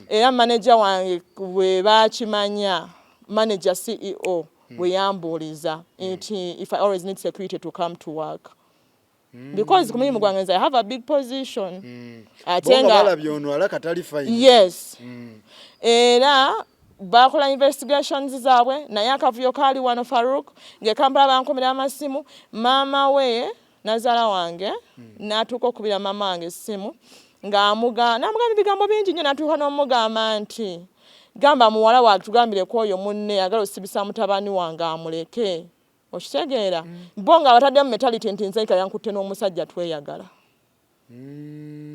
Era manager wange bwe bakimanya, manager CEO bwe yambuuliza nti if I always need security to come to work, because ku mulimu gwange nze I have a big position, ate Bo nga nga balabye ono alaka tali fine. Yes, era bakola investigations zaabwe, naye akavuyo kaali wano. Faruk, ng'ekampala bankomera amasimu, maama we nazaala wange n'atuuka okubira maama wange essimu ng'amugamba ebigambo bingi nnyo, n'atuuka n'omugamba nti, "Gamba muwala wange tugambireko oyo munne agala osibisa mutabani wange amuleke." Okitegeera? Bo nga bataddemu mentality nti nze yankutte n'omusajja tweyagala,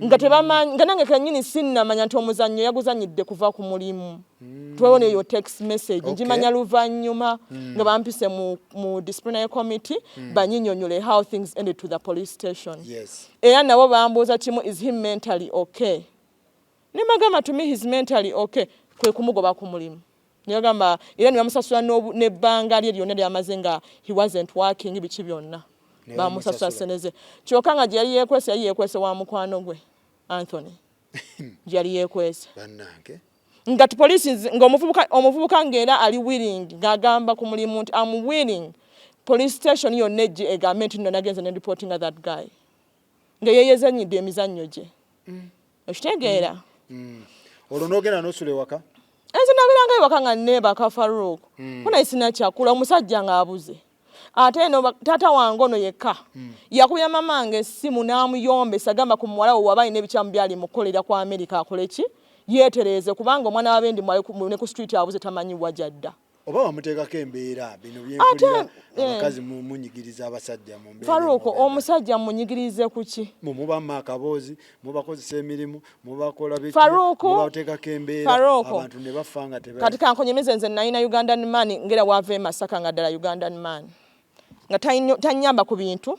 nga tebamanyi nga nange kennyini sinnamanya nti omuzannyo yaguzannyidde kuva ku mulimu. Twewona eyo text message njimanya luvannyuma nga bampise mu disciplinary committee banyinyonyole how things ended to the police station. Era nabo bambuuza kimu, "Is he mentally okay?" Ne bagamba, "To me he's mentally okay." Kwe kumugoba ku mulimu. Nebagamba era ne bamusasula n'ebbanga lye lyonna lyamaze nga he wasn't working, biki byonna. Ne bamusasula bamusasula. Seneze kyokka nga gye yali yeekwese, yali yeekwese wa mukwano gwe Anthony gyeyali yeekwese. Bannange. Nga poliisi, nga omuvubuka ng'era ali willing, ng'agamba ku mulimu nti, "Am willing police station yonna ejje egambe nti nno nagenze ne reportinga that guy," nga yeyezanyidde emizannyo gye. Okitegeera? Olwo n'ogenda n'osula ewaka? Nze nabeeranga ewaka nga neebaka, Farouk. Ko naye sinakyakula, omusajja ng'abuze. Ate eno taata wange ono yekka yakubira mama wange essimu n'amuyombesa, gamba ku muwala we waba alina ebikyamu byali mukukolera ku Amerika akole ki, yeetereeze, kubanga omwana w'abendi ne ku street abuze, tamanyi wa gyadda. Oba wamuteekako embeera bino byempulira, abakazi munyigiriza abasajja mu mbeera. Farouk, eno. Omusajja munyigirize ku ki? Mubamma akaboozi, mubakozesa emirimu, mubakola biki, Farouk, mubateekako embeera, Farouk. abantu ne bafa nga teba. Kati kankonyemeze, nze nalina Ugandan man, ngera wava e Masaka nga ddala Ugandan man, nga tanyamba ku bintu,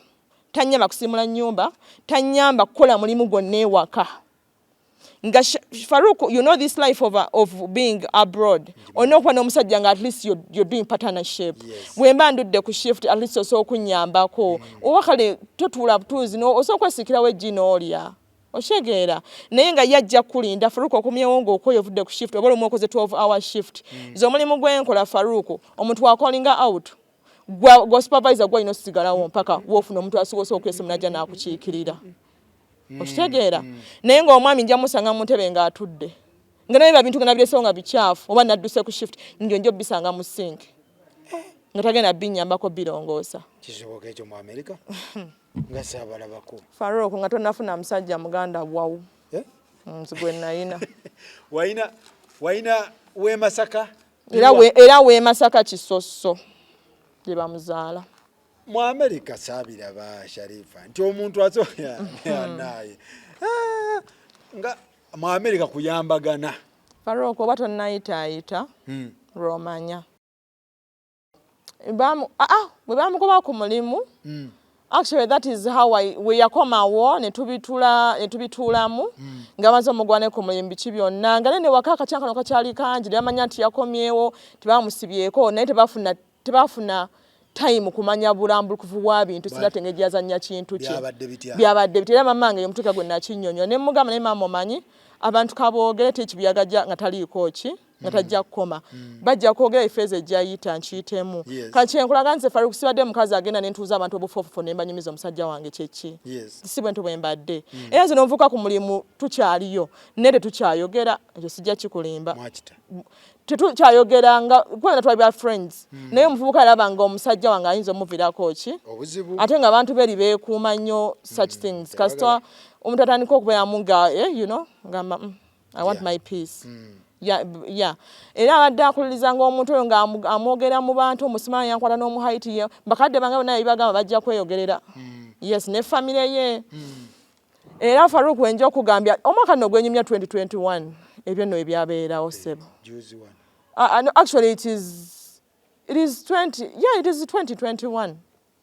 tanyamba kusimula nnyumba, tanyamba kukola mulimu gwonna ewaka. Nga Farouk, you know this life of being abroad, olina okuba n'omusajja nga at least you're doing partnership. Bwe mba ndudde ku shift, at least osobola okunyambako, oba kale totuula butuuzi, osobola okwesikirawo eggi n'olya, okitegeera? Naye nga yajja kulinda, Farouk, okomyewo ng'okoye, ovudde ku shift, oba olumu okoze 12 hour shift. Nze omulimu gwenkola, Farouk, omuntu wacallinga out, gwa supervisor gwalina osigalawo mpaka woofuna omuntu asobola okwesimu najja n'akukiikirira, okitegeera? Naye ng'omwami nja musanga mu ntebe ng'atudde, nga naye bintu nga nabiresewo nga bikyafu, oba nadduse ku shift, njo njo bisanga mu sink, nga tagenda binyambako birongoosa. Kisoboka ekyo mu Amerika nga saabalabako? Farouk, nga tonafuna musajja muganda wawu. Eh? Nze gwe nayina. Wayina w'e Masaka? Era w'e Masaka Kisoso gye bamuzaala. Mu Amerika saabiraba, Sharifa, nti omuntu asonaye nga mu Amerika kuyambagana. Farouk, oba tonnayitaayita lwomanya. Bwe bamugoba ku mulimu, actually that is how I, we yakomawo ne tubitula ne tubituulamu, nga bamaze omugwa ne ku mulimu, biki byonna, nga nene waka akakyankano kakyali kangi, ne bamanya nti yakomyewo, tebamusibyeko, naye tebafuna time kumanya bulambulukufu bwa bintu, sirate engeri gyazannya kintu kye. Byabadde bitya? Byabadde bitya? Era mama wange omutuuka gwe nakinnyonnyola ne mugamba, naye maama omanyi abantu kaboogere, tekibuyaga nga taliiko ki, nga tajja kukoma, bajja kwogera, ifeeza ejjayita nkiyitemu. Kati kyenkulaga nze, Farouk, sibadde mukazi agenda nentuuza abantu obufoofofo ne mbanyumiza omusajja wange kyeki. Si bwe nti bwe mbadde. Era nze n'onvuka ku mulimu tukyaliyo, naye tetukyayogera, ekyo sijja kikulimba. Mwakita? Tetukyayogera, nga kubanga twali ba friends, naye omuvubuka yalaba nga omusajja wange ayinza omuviirako ki. Obuzibu. Ate nga abantu beri beekuuma nnyo such things. Kasita omuntu atandika okubeeramu nga you know, ngamba, I want my peace." Yeah. Era abadde akuliriza nga omuntu oyo ng'amwogera mu bantu, omusimanyi yankwata n'omuhaiti ye, bakadde bange bonna yabibagamba bajja kweyogerera. Yes, ne famire ye. Era Farouk, wenja okugambya, omwaka nno gwenyumya 2021, ebyo nno ebyabeerawo, ssebo. Juzi wano? No, actually it is 20, yeah, it is 2021,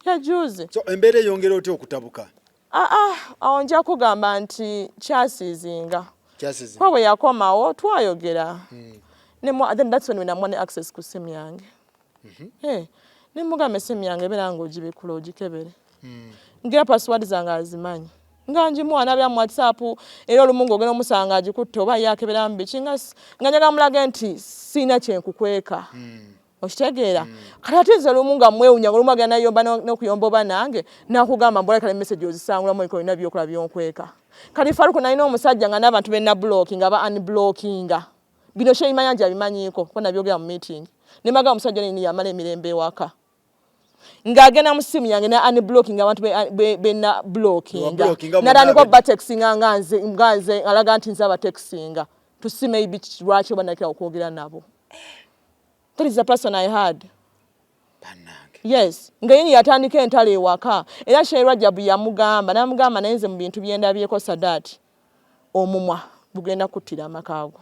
yeah, juzi. So embeera eyongera otya okutabuka? Ah, awo nja kugamba nti kyasiizinga. Kyasize? Kuba bwe yakomawo twayogera. Then that's when we namuwa ne access ku simu yange. Hey, ne mugamba essimu yange ebeera ng'ogibikula ogikebere, ngira password zange azimanyi, nga ngimuwa nabya mu WhatsApp. Era olumu ng'ogenda omusanga agikutte, oba ye akeberamu biki, nga njagala mulage nti siina kyenkukweka, okitegeera? Kati ate nze lumu nga mwewunya, olumu agenda nayomba n'okuyomba oba nange nakugamba mbola, kale message ozisangulamu, olina byokola byonkweka. Kati Faruku, nalina omusajja nga n'abantu be nablockinga ba unblockinga. Bino Sheikh Mayanja abimanyiiko, kuba nabyogera mu meeting ne mbagamba omusajja nini yamala emirembe ewaka, ng'agenda mu simu yange na unblocking abantu be na blockinga. Wablockinga bonna. Natandika obatextinga nga nze alaga nti nze abatextinga to see maybe lwaki oba nakira okwogera nabo. That is the person I had. Bannange. Yes, nga yini yatandika entalo ewaka. Era Sheikh Rajabu yamugamba, namugamba, naye nze mu bintu byendabyeko, Sadat, omumwa gugenda kuttira amakaago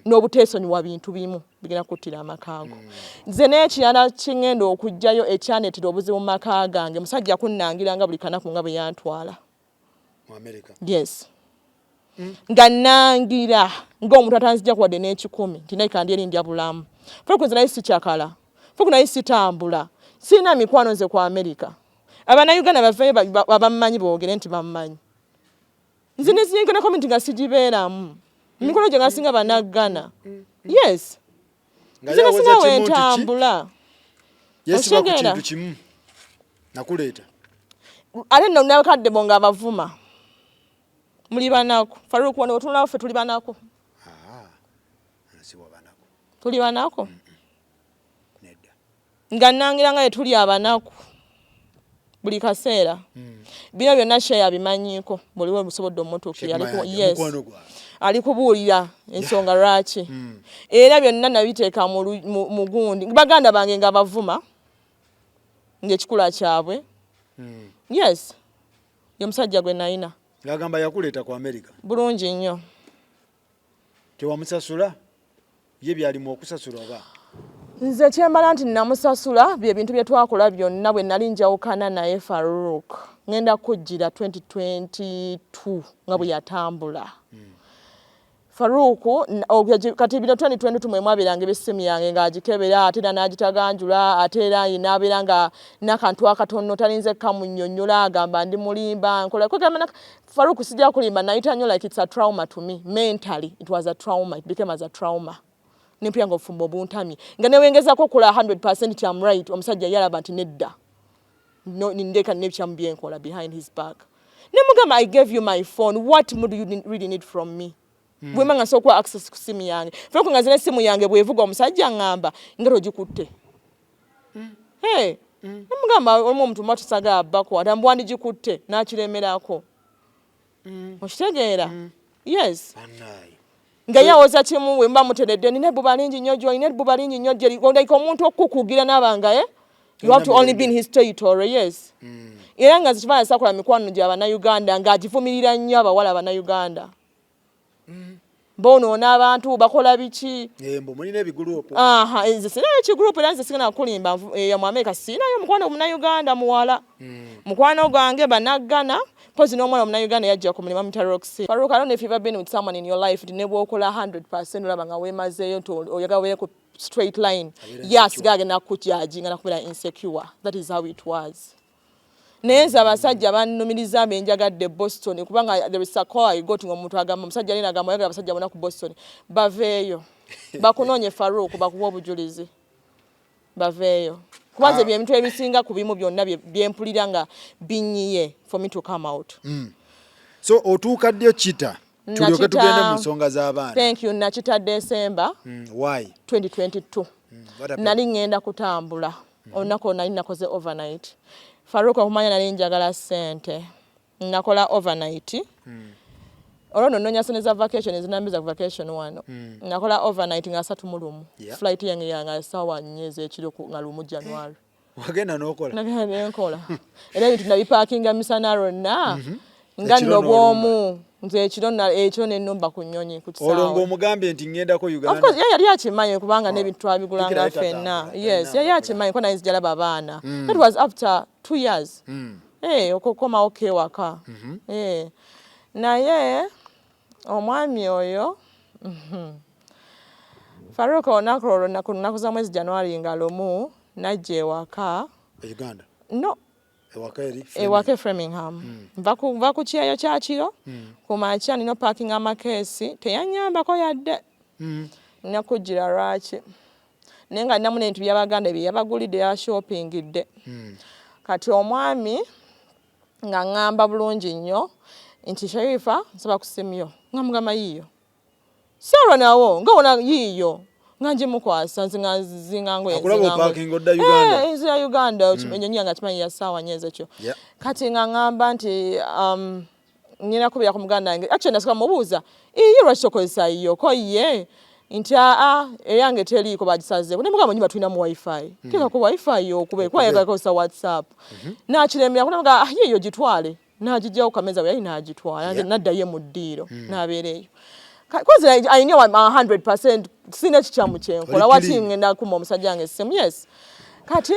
n'obuteesonyiwa bintu bimu bigenda kuttira amakaago. Nze n'ekirala kiŋŋenda okuggyayo ekyaneetera obuzibu mu maka gange, musajja kunnangira nga buli kanaku nga bwe yantwala. Mu America? Yes, nga nangira ng'omuntu atanzija kuwadde n'ekikumi nti naye kandi eri ndya bulamu. Faruku, nze naye sikyakala, Faruku, naye sitambula, sirina mikwano nze ku America. Abannayuganda baveeyo abammanyi boogere nti bammanyi. Nze nezinkana comment nga sigibeeramu. Emikono gyange asinga banaggana. Yes. Nga Nze yawoza nasinga kimu nti ki? wentambula. Yesiba ku Otegeera? kintu kimu. Nakuleeta. Ate nno nabakadde bo nga abavuma. Muli banaku. Farouk, wano otunulawo, ffe tuli banaku. Ah, nsi wa banaku. Tuli banaku. Nedda. Nga nangira nga tuli abanaku buli kaseera. Bino byonna sheya abimanyiiko, buli we busobodde omutuukirira. Sheikh Mayanja, Yes. mukwano gwange. Ali kubuulira ensonga lwaki. Era byonna nabiteeka mu gundi. Baganda bange nga bavuma ng'ekikula kyabwe. Yes. Ye musajja gwe nalina. Ng'agamba yakuleeta ku America. Bulungi nnyo. Tewamusasula? Ye byalimu okusasula oba? Nze kyembala nti namusasula bye bintu bye twakola byonna bwe nali njawukana naye Farouk. Ngenda kujjira 2022 nga bwe yatambula. Farouk, kati bino 2022 mwe mwabeeranga eb'essimu yange ng'agikebera, ate era n'agitaganjula, ate era n'abeera nga n'akantu akatono talinze kamunnyonnyola, agamba ndi mulimba, nkola. Kwegamba Farouk, sijja kulimba, nayita nnyo, like it's a trauma to me. Mentally, it was a trauma, it became as a trauma. Nempya nga obufumbo buntamye. Nga newengezaako okukola 100% nti I'm right, omusajja yalaba nti nedda. No, nindeka n'ebikyamu byenkola behind his back. Ne mugamba, I gave you my phone, what more do you really need from me? Bwe mba nga nsobola okuwa access ku simu yange. Farouk, nga nze n'essimu yange bw'evuga omusajja ŋŋamba nga togikutte. Hey, nemugamba olumu omuntu muba tusagala bakwata, mbu wandigikutte n'akiremerako. Okitegeera? Yes. Bannaaye. Nga yawoza kimu, bwe muba muteredde, nina ebbuba lingi nnyo gy'oli, nina ebbuba lingi nnyo gy'eri. Like omuntu okukukugira n'aba nga, you have to only be in his territory, yes. Era nga nze sakola mikwano gya Bannayuganda, ng'agivumirira nnyo abawala Bannayuganda. Boonoona abantu, bakola biki. Eh, mbu mulina ebigurupu. Aha, nze sinayo ekigurupu, era nze sigenda kulimba, mu America sinayo mukwano Munnayuganda muwala. Mukwano gwange banaggana, mpozi n'omwana Omunnayuganda yajja ku mulimu, amuyita Roxy. Farouk, I don't know if you've ever been with someone in your life nti ne bw'okola 100% olaba nga weemazeeyo nti oyagala obeere ku straight line. Abeera Ye insecure. asigala agenda kukujudginga nakubeera insecure. That is how it was. Naye nze abasajja bannumiriza benjagadde Boston, kubanga there is a call I got ng'omuntu agamba omusajja alina agamba oyagala abasajja bonna ku Boston baveeyo bakunoonye Farouk, bakuwa obujulizi, baveeyo, kuba nze byebintu ebisinga ku bimu byonna byempulira nga binyiye for me to come out. So otuuka ddi okita? Tulyoke tugende mu nsonga z'abaana. Thank you. Nakita December Why? 2022. What happened? Nali ŋŋenda kutambula. Olunaku olwo nali nakoze overnight. Farouk, okumanya nali njagala ssente, nakola overnight. Olwo nno nnoonya ssente za vacation ezinambiza ku vacation wano. Nakola overnight nga 31. Flight yange yanga ssaawa 4 ez'ekiro nga 1 January. Wagenda n'okola? Nagenda nenkola, era ebintu nabipaakinga misana lwonna nga Ekiro nno n'olumba. bw'omu nze ekiro ekiro nennumba ku nnyonyi ku Olwo kisaawe. ng'omugambye nti ŋŋendako Of Uganda? course, ye yali akimanyi kubanga n'ebintu twabigulanga Jjukira ffenna. tatambula, Yes, talina yali mpapula. akimanyi kuba naye nzija abaana. That was after 2 years. Eh, okukomawo kewaka. Eh. Naye omwami oyo, Farouk, olunaku olwo ku nnaku za mwezi January nga 1 najja ewaka. E Uganda? No. Ewaka eri? Ewaka e Framingham. Nva ku kyeyo kya kiro, ku makya nina packing amakeesi, teyanyambako yadde. Nina kujjira lwaki. Naye nga ninamu n'ebintu by'Abaganda bye yabagulidde, yabashoppingidde. Kati omwami nga ŋŋamba bulungi nnyo nti, Sharifa, nsaba ku ssimu yo. Nga mugamba yiiyo. Saalwa nawo nga wona yiiyo nga ngimukwasa, nze nga nzinga ngoye. Akulaba nzinga ngoye. opaakinga odda Uganda. Eh, nzira Uganda, ennyonyi yange akimanyi ya ssaawa 4 ezekyo. Kati nga ŋŋamba nti nina kubira ku muganda wange. Actually nasooka mubuuza, iye lwaki tokozesa yiyo? Ko ye nti aa, eyange teriiko, bagisazeeko. Ne mugamba nyumba tulinamu wifi. Teekako wifi okube, kuba ayagala kukozesa WhatsApp. N'akiremera, namugamba, ah, yiyo gitwale. N'agigyawo ku kameeza bwe yali n'agitwala, n'addayo mu ddiiro, n'abeera eyo. Cause I knew I'm 100%, sina kikyamu kyenkola. Oli Waki clean. ngenda kuma omusajja wange essimu? Yes. Kati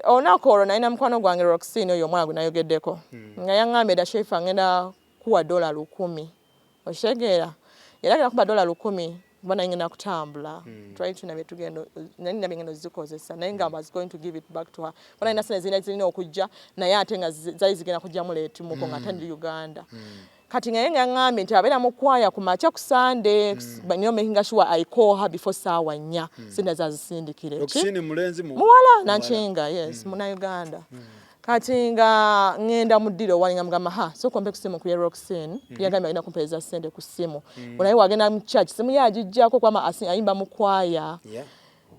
olunaku olwo nalina mukwano gwange Roxine, oyo omwana gwe nayogeddeko, nga yaŋŋambye dda, Sharifa, ngenda kuwa $1,000. Okitegeera? Yali agenda kuba $1,000. Kuba naye ngenda kutambula, twali tulina byetugenda, nali nina byengenda ozikozesa, naye nga was going to give it back to her, kuba nalina sente zirina zirina okujja, naye ate nga zaali zigenda kujjamu late muko nga ate ndi Uganda. Kati naye nga ŋŋambye nti abeera mu kwaya ku makya ku Sunday, but you know, making sure I call her before saawa 4, sente zazisindikire. Ki? Roxine mulenzi Muwala Nankinga, yes, Munauganda. Kati nga ŋŋenda mu ddiro wali, nga mugamba, "Ha, sooka ompe ku simu ku ye Roxine." Yagambye alina kumpeereza ssente ku ssimu. Naye wagenda mu church, simu ye agiggyako kubanga ayimba mu kwaya.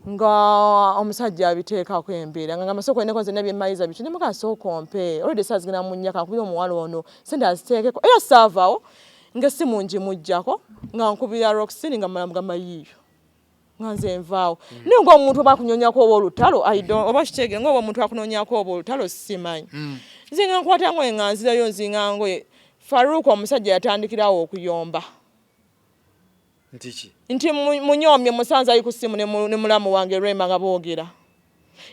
Nga omusajja abiteekako embeera, nga ngamba, "Sooka olindeko, nze nabyemmayiza biki." Nemugaa, "Sooka ompe, already saa zigenda mu 4, kankubire omuwala ono sente aziteekeko." Era saavaawo ng'essimu ngimuggyako, nga nkubira Roxine, nga mmala mugamba, "Yiiyo." Nga nze nvaawo, naye ng'omuntu oba akunyonyako oba olutalo, I don't- oba kiteege ng'oba omuntu akunoonyako oba olutalo, simanyi. Nze nga nkwata ngoye nga nzirayo, nzinga ngoye. Faruuk, omusajja yatandikirawo okuyomba. Nti ki? Nti munyoomye, musanze ali ku ssimu ne mulamu wange Rema, nga boogera,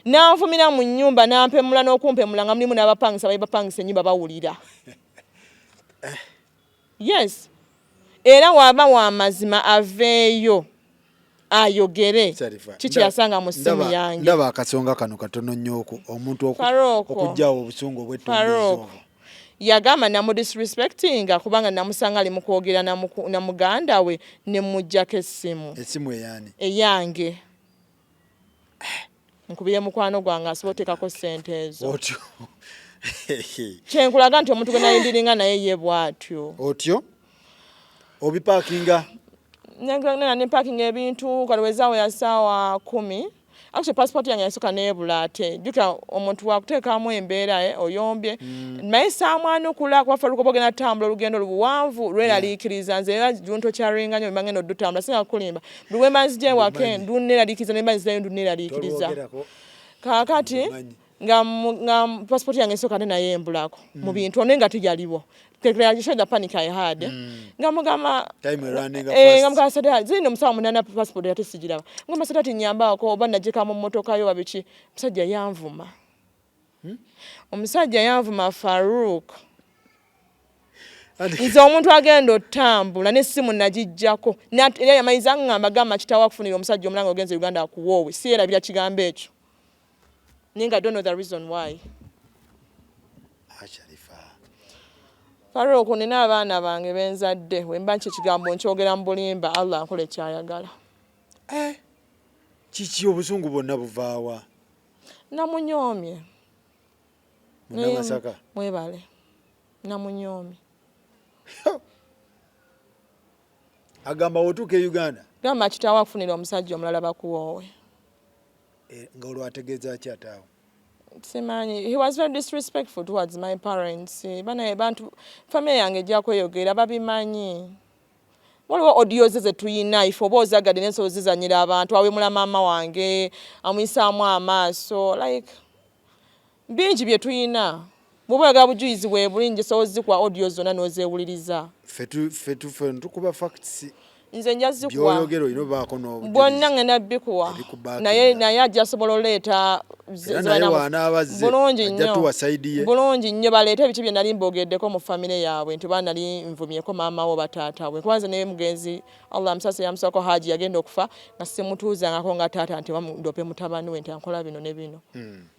nanvumira mu nnyumba, nampemula n'okumpemula, nga mulimu n'abapangisa, bali bapangisa ennyumba bawulira. Yes, era waba wa mazima aveeyo ayogere. Sharifa, kiki yasanga mu ssimu yange? Ndaba akasonga kano katono nnyo omuntu Farouk. okuggyawo obusungu obwettumbiizi. Farouk. Obwo. Yagamba namudisrespectinga kubanga namusanga ali mu kwogera na muganda we, ne muggyako essimu. Essimu eyaani? Eyange, nkubire mukwano gwange asobola oteekako ssente ezo. Otyo. Kyenkulaga nti omuntu gwe nayindiringa naye ye bw'atyo. Otyo obipaakinga. Nempakinga ebintu kalowezaawo ya saawa 10. Actually, passport yange yasooka neebula, ate jjukira omuntu wakuteekamu embeera, oyombye, naye saamwanukula kuba Faruku oba ogenda tutambula olugendo lubuwanvu lweraliikiriza. Nze era junto kyaringa nnyo, ngenda odutambula, singa kukulimba, buli lwe mba nzija ewaka nduneeraliikiriza, ne mba nzirayo nduneeraliikiriza. Tolwogerako. Kaakati Omanyi. nga passport yange esooka ate naye embulako mu bintu, naye nga tejaliwo. Show the panic I had, nga mugamba Time running nga fast. mugamba, "Sadati, zino musawo 8, passport ate sigiraba." Ngamba, "Sadati, nyambaako oba najjeka mu mmotoka yo babiki." Omusajja yanvuma, omusajja yanvuma, Farouk. Nze omuntu agenda otambula n'essimu nagijjako. Era yamanyiza ŋŋamba, gamba kitaawo akufunira omusajja omulanga, ogenze Uganda akuwoowe. Siyerabira kigambo ekyo, naye nga don't know the reason why. Sharifa. Farouk, nina abaana bange benzadde, wemba nki ekigambo nkyogera mu bulimba, Allah nkola ekyayagala. Eh, kiki obusungu bwonna buvaawa? Namunyoomye. Munnamasaka. Mwebale, namunyoomye. Agamba wotuuka e Uganda. Gamba kitaawo akufunira omusajja omulala bakuwoowe. Eh, nga olwo ategeeza ki ate awo? Simanyi, he was very disrespectful towards my parents. Banaye bantu, family yange ejja kweyogera, babimanyi. Waliwo audio ze zetuyina ife, oba ozagadde nensobola zizanyira abantu, awemula maama wange, amuyisaamu amaaso, like bingi bye tuyina. Bw'oba oyagala bujulizi bwe buli, nsobola zikuwa audio zonna n'ozeewuliriza. Ffe tukuba facts. Nze nja zikuwa. Byoyogera olina obaako n'obujulizi. Bwonna ngenda bikuwa. Ebikubackinga. Naye ajja asobola oleeta Era naye w'anaaba azze, bulungi ajja nnyo. tuwa side ye. Bulungi nnyo, baleete ebiki bye nali mbogeddeko mu famire yaabwe, nti oba nali nvumyeko maama wo oba taata we, kuba nze naye mugenzi Allah amusase yamusako Haji yagenda okufa nga simutuuzangako nga taata nti oba ndope mutabani we nti ankola bino ne bino.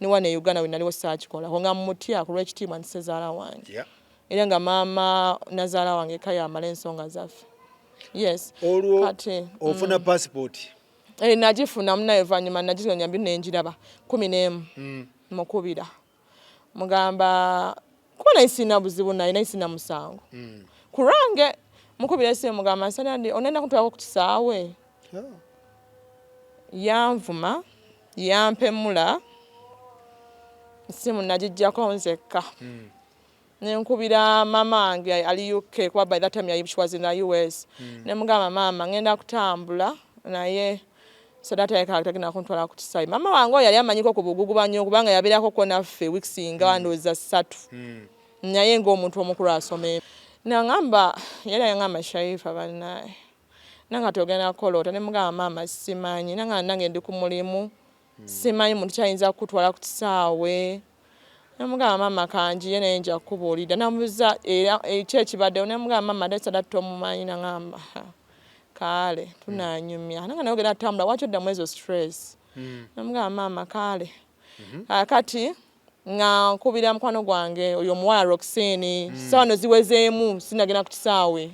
Ne wano e Uganda we naliwo saakikolako, nga mutya ku lw'ekitiibwa nti sezaala wange. Era nga maama nazaala wange kaya amala ensonga zaffe, yes. Olwo Kati ofuna passport? Eh, nagifuna munaye oluvannyuma, naginonya mbi nenjiraba 11. Mukubira, mugamba, kuba naye sirina buzibu naye, naye sirina musango ku lwange. Mukubira esimu, mugamba, "Nsanandi onenda kuntwalako ku kisaawe?" Oh. Yanvuma, yampemula, esimu nagijjako nzekka. Nenkubira mama wange ali UK, kuba by that time she was in the US. Nemugamba, "Maama, ngenda kutambula, naye Sadat tagenda kuntwala ku kisaawe." Maama wange oyo yali amanyiko ku bugugu nnyo, kubanga yabeerako ko naffe weeks nga ndowooza 3, naye ng'omuntu omukulu asoma. Naŋamba, yali yaŋamba, "Sharifa bannaye, nanga togenda kukola ota?" Nemugamba, "Maama, simanyi, nanga nange ndi ku mulimu, simanyi muntu kyayinza kukutwala ku kisaawe." Nemugamba, "Maama, kanjiye, naye nja kukubuulira." Namubuuza era eki ekibaddewo, nemugamba, "Maama, ate Sadat tomumanyi?" Naŋamba, Kaale tunanyumya nanga naye ogenda tambula, waki oddamu ezo stress? Namugamba, maama, kaale. Kakati nga nkubira mukwano gwange oyo omuwala Roxine, sawa no ziwezeemu sinagenda ku kisaawe.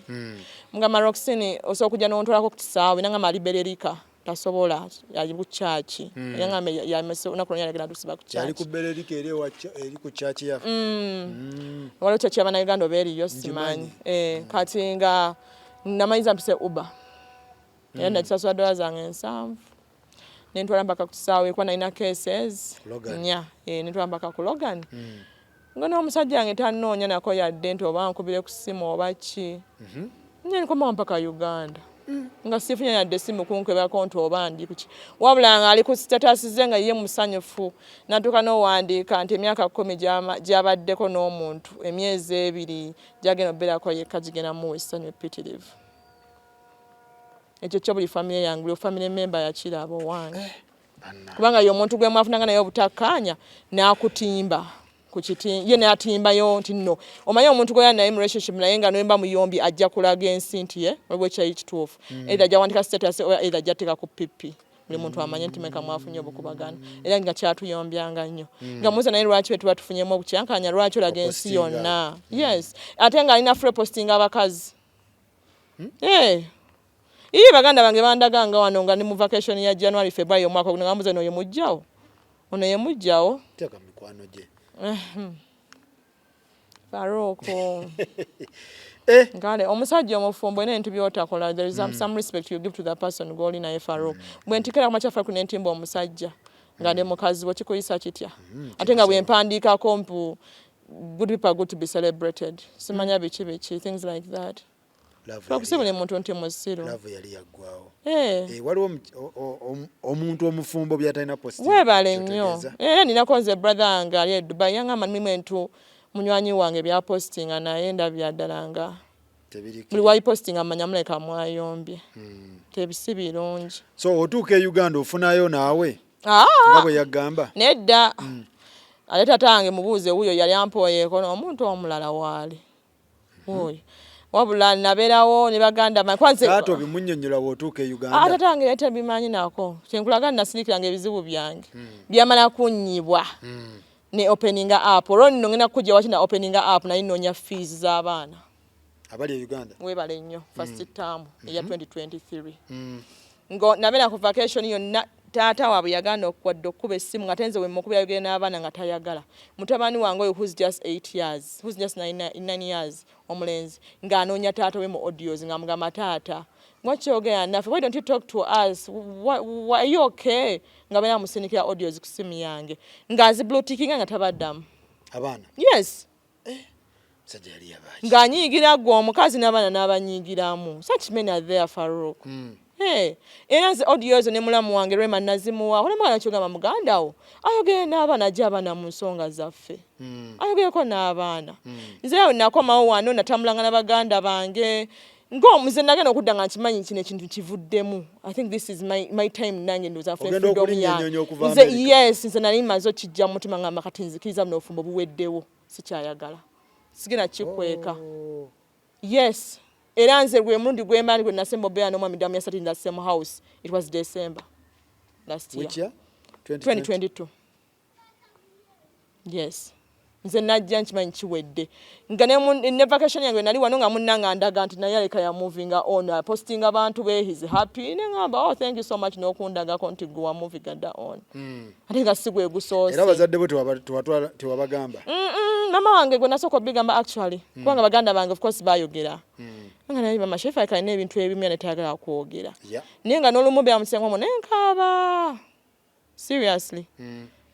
Mugamba, Roxine, osobola okujja nontwalako ku kisaawe? Nangamba ali Bererika, tasobola, ali ku kyaki. Yangamba olunaku lwonna yagenda tusiba ku Yali ku kyaki. Bererika eri eri ku kyaki yaffe. Waliwo kyaki y'abannayuganda oba eriyo, simanyi. Kati nga namanyiza mpise Uber era nakisasula $700 nentwala mpaka ku kisaawe kuba nalina cases Logan. Nnya. Nentwala mpaka ku Logan nga n'omusajja wange tanoonya nako yadde nti oba nkubire ku ssimu oba ki. Nenkomawo mpaka Uganda nga sifunye yadde simu kunkebako nti oba ndi kuki, wabula nga ali ku status ze nga ye musanyufu, natuuka n'owandiika nti emyaka 10 gy'abaddeko n'omuntu, emyezi 2 gyagenda obeerako yekka gigenda muwa essanyu eppitirivu. Ekyo kyo buli famire yange, buli family member yakiraba owange, kubanga ye omuntu gwe mwafunanga naye obutakkaanya n'akutimba ku kiti, ye n'atimbayo nti nno omanyi omuntu gwe naye mu relationship naye nga nemba muyombi ajja kulaga ensi nti ye waliwo ekyali kituufu, either ajja wandika status oba either ajja teeka ku pipi buli muntu amanye nti meka mwafunye obukubagano. Era nga kyatuyombyanga nnyo nga muza naye lwaki bwe tuba tufunyemu obukyankanya, lwaki olaga ensi Opostinga. yonna? Yes, ate nga alina free posting abakazi. Eh. Iye baganda bange bandaga nga wano nga ndi mu vacation ya January, February omwaka guno, nga mbuza ono ye mujjawo, ono ye mujjawo. Teeka mikwano gye. Farouk. Eh. Kale omusajja omufumbo olina ebintu byotakola. There is some respect you give to the person gw'oli naye. Farouk, bwe ntikera kumakya, Farouk, nentimba omusajja nga ndi mukazi we, kikuyisa kitya? Ate nga bwe mpandiikako mpu good people are good to be celebrated, simanya biki biki, things like that. Love Farouk, si yali buli muntu nti musiru. Love yali yaggwawo. Eh. Eh, waliwo omuntu omufumbo byatalina posting. Weebale nnyo. Kyotegeeza. Era ninako nze brother wange ali e Dubai, yaŋŋamba mulimu entu munywanyi wange byapostinga naye ndabya ddala nga Tebiri buli wayipostinga manya muleka mwayombye, tebisi birungi. So otuuka e Uganda ofunayo naawe Ah! nga bwe yagamba? Nedda, ate tata wange mubuuze wuuyo yali ampoyeeko n'omuntu omulala waali wuuyo, wabula nabeerawo ne baganda bange kuba nze Taata obimunnyonnyola bw'otuuka e Ah, Uganda? Tata wange yali tabimanyi nako. Kyenkulaga nasirikiranga ebizibu byange byamala kunnyibwa ne openinga app. Olwo nno ngenda kukujja waki na openinga app, naye nnoonya fees z'abaana abali e Uganda. Weebale nnyo. First term eya 2023 ngo nabeera ku vacation yonna. Taata waabwe yagaana okwadde okkuba essimu nga tenze wemukubira ayogere n'abaana nga tayagala. Mutabani wange oyo who's just 8 years, who's just 9 years, omulenzi ng'anoonya taata we mu audios ng'amugamba, taata mwakyogera naffe, why don't you talk to us? Why, are you okay? Nga beera amusindikira audios ku simu yange ng'aziblutickinga nga tabaddamu. Abaana? Yes. Musajja yali yabaaki? Ng'anyiigira gwe omukazi n'abaana n'abanyiigiramu. Such men are there, Farouk. Hey, era nze audio ezo ne mulamu wange Rema nazimuwa olemugana kyogamba muganda wo ayogere n'abaana, ajja abaana mu nsonga zaffe, ayogereko n'abaana. Nze awo nakomawo wano natambulanga na baganda bange ng'omuze nagenda okudda nga nkimanyi kino ekintu kivuddemu. I think this is my time nange ndowooza nfune Ogenda freedom okulinnya yange. ennyonyi okuva Nze America. yes, nze nali maze okijja mu mutima ngamba kati nzikiriza buno obufumbo buweddewo, sikyayagala, sigenda kikweka. Oh. Yes, era nze gwe mulundi gwembaani gwe nasemba obeera n'omwami Damu yasat in the same house. It was December last year. Which year? 2020? 2022, yes. Nze najja nkimanyi kiwedde nga ne vacation yange nali wano nga munnanga ndaga nti naye aleka ya movinga on, postinga abantu be, he's happy, neŋŋamba, oh, thank you so much n'okundagako nti gwe wa movinga dda on, ate nga si gwe gusoose. Era abazadde bo tewabagamba? Mama wange gwe nasooka obigamba actually, kubanga baganda bange of course bayogera nga naye mama Shefa kalina ebintu ebimu ne tayagala kwogera, naye nga n'olumu beera musengomo nenkaaba seriously,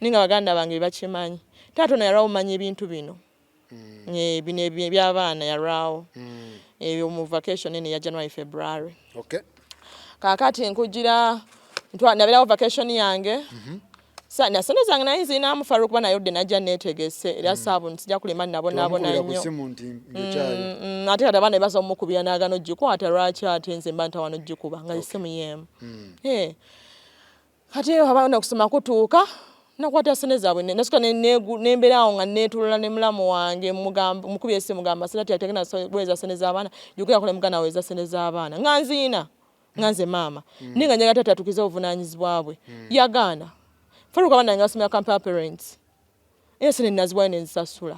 naye nga baganda bange bakimanyi. Taata ono yalwawo manya ebintu bino. Bino eby'abaana yalwawo ebyo mu vacation eno eya January, February. Kaakati nkugira nabeerawo vacation yange. Nasente zange naye nzirinamu, Farouk, kuba naye odde najja neetegese era saabu sijja kulema nabonaabona Tewamukubira ku nnyo. ssimu nti njokyayo? Ate kati abaana bebasobola omukubira n'agaana ogikwata, lwaki ate nze mba ntawana ogikuba nga essimu yeemu? Eh. Kati abaana okusoma kutuuka, nakwata sente zaabwe nasooka nembeeraawo nga neetulula ne mulamu wange, mukubye essimu mugamba sente tagenda kuweereza sente z'abaana, yogera ne muganda we eza sente z'abaana nga nziina. Nga nze maama, naye nga njagala taata atuukize obuvunaanyizibwa bwe. Yagaana. Faruku, abaana nga basomera Kampala Parents, era sente naziwayo nenzisasula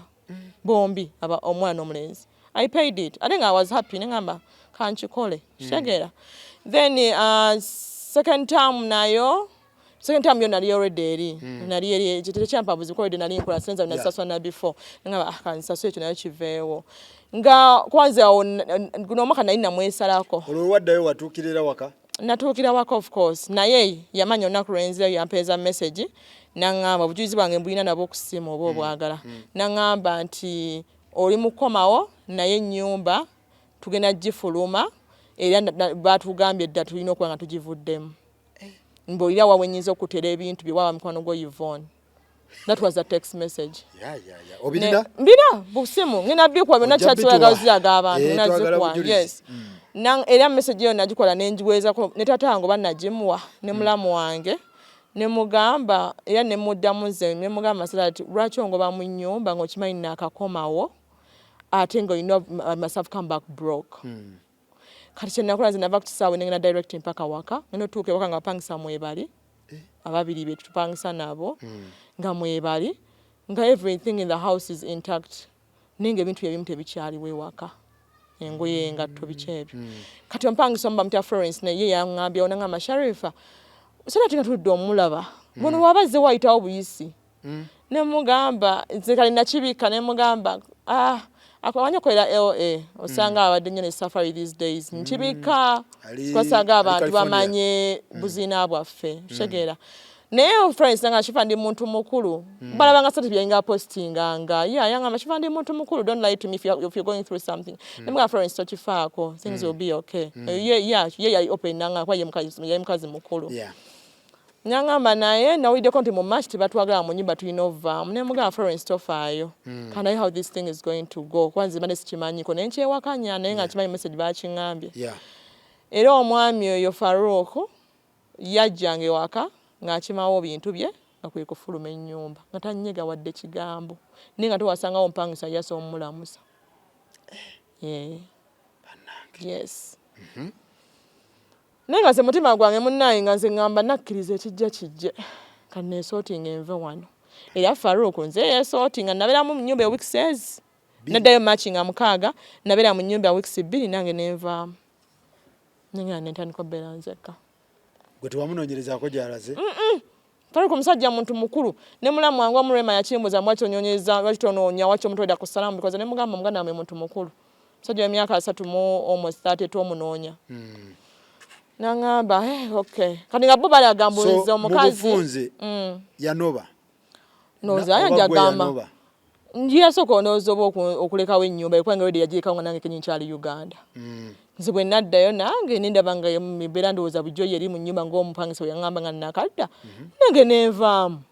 bombi, aba omwana n'omulenzi. I paid it, ate nga I was happy, neŋamba kankikole. Kitegeera? Then second term nayo, second term yo nali already eri, nali eri, ekyo tekyampa buzibu, already nali nkola sente zange, nazisasula na before. Neŋamba, ah, kansasule ekyo nayo kiveewo. Nga kwanza awo guno omwaka nali namwesalako. Olwo waddayo, watuukirira waka? Natuukira waka, of course, naye yamanya olunaku lwenzirayo. Yampeeza message naŋŋamba obujulizi bwange mbulina nabwo okusiima oba obwagala. Naŋŋamba nti oli mukomawo, naye ennyumba tugenda gifuluma, era batugambye dda tulina okuba nga tugivuddemu. Mbuulira wa wenyinza okutera ebintu bye, wawa mukwano gwo Yvonne. That was a text message. Ya. Obirina? Mbina busimu, ngenda bikuwa byonna. Ojja kyatwagala bituwa. ziraga abantu. Eh, twagala Nazikuwa. bujulizi. Yes. Era message eyo nagikola nenjiweezako ne taata wange, oba nagimuwa ne mulamu wange, nemugamba, era nemuddamu nze nemugamba sala ati lwaki ongoba mu nnyumba ng'okimanyi naakakomawo, ate nga olina I must have come back broke. Kati kyenakola, nze nava ku kisaawe nengenda direct mpaka waka. Ngenda otuuka ewaka nga bapangisa mwebali ababiri be tupangisa nabo, nga mwebali, nga everything in the house is intact, naye nga ebintu ebimu tebikyaliwo ewaka, engoye, engatto, biki ebyo. Kati omupangisa omu bamutya Florence, naye yaŋŋambyewo naŋŋamba, Sharifa, Sadati nga tuludde omulaba buno, waba azze wayitawo buyisi. Nemugamba nze kale nakibika, nemugamba, ah, amanyi okolera LA, osanga abadde nnyo ne safari these days. Nkibika kwasanga Ali abantu California. bamanye buziina bwaffe, kitegeera? Naye Florence nanga Shifa ndi muntu mukulu, balabanga sati byenga postinganga ya yangamba, Shifa ndi muntu mukulu, don't lie to me if you're going through something. Nemugamba, Florence, tokifaako, things will be okay. Ye yali open nanga kuba ye mukazi mukulu. Nangamba naye nawuliddeko nti mu March tebatwagala mu nyumba, tulina ovaamu. Nemugamba, Florence, tofaayo, can I how this thing is going to go, kuba nze mbadde sikimanyiko naye nkyewakanya, naye nga nkimanyi message bakiŋŋambye. Era omwami oyo Farouk yajjanga ewaka ng'akimawo bintu bye, nga kwe kufuluma ennyumba nga tanyega wadde kigambo, naye nga tewasangawo mpangisa yasa omulamusa. Yeah. Yes. Naye nga nze mutima gwange munnaye, nga nze ŋŋamba nakkiriza ekijja kijje, kaneesootinga enve wano. Era Farouk nze yeesootinga, nabeeramu mu nnyumba e weeks ezi, naddayo March nga 6, nabeera mu nnyumba weeks 2, nange nenvaamu, nengenda nentandika obeera nzekka. Gwe tewamunoonyerezaako gy'alaze? Farouk omusajja muntu mukulu, ne mulamu wange omurema yakimbuza, lwaki onyonyeza, lwaki tonoonya, lwaki omutwalira ku salaamu? Because ne mugamba muganda wange muntu mukulu, musajja w'emyaka 30 mu almost 32, omunoonya? Naŋŋamba, eh, okay. Kati nga bo balaga mbu nze So mu omukazi bufunze yanoba? Ndowooza Oba ayanja gwe agamba yanoba? Yasooka ondowooza oba okulekawo ennyumba, kubanga already yagirekawo nga nange kenyini nkyali Uganda. Nze bwe naddayo nange nendaba nga mbeera ndowooza bulijjo yeri mu nnyumba ng'omupangisa bwe yaŋŋamba nga nakadda, nange nenvaamu.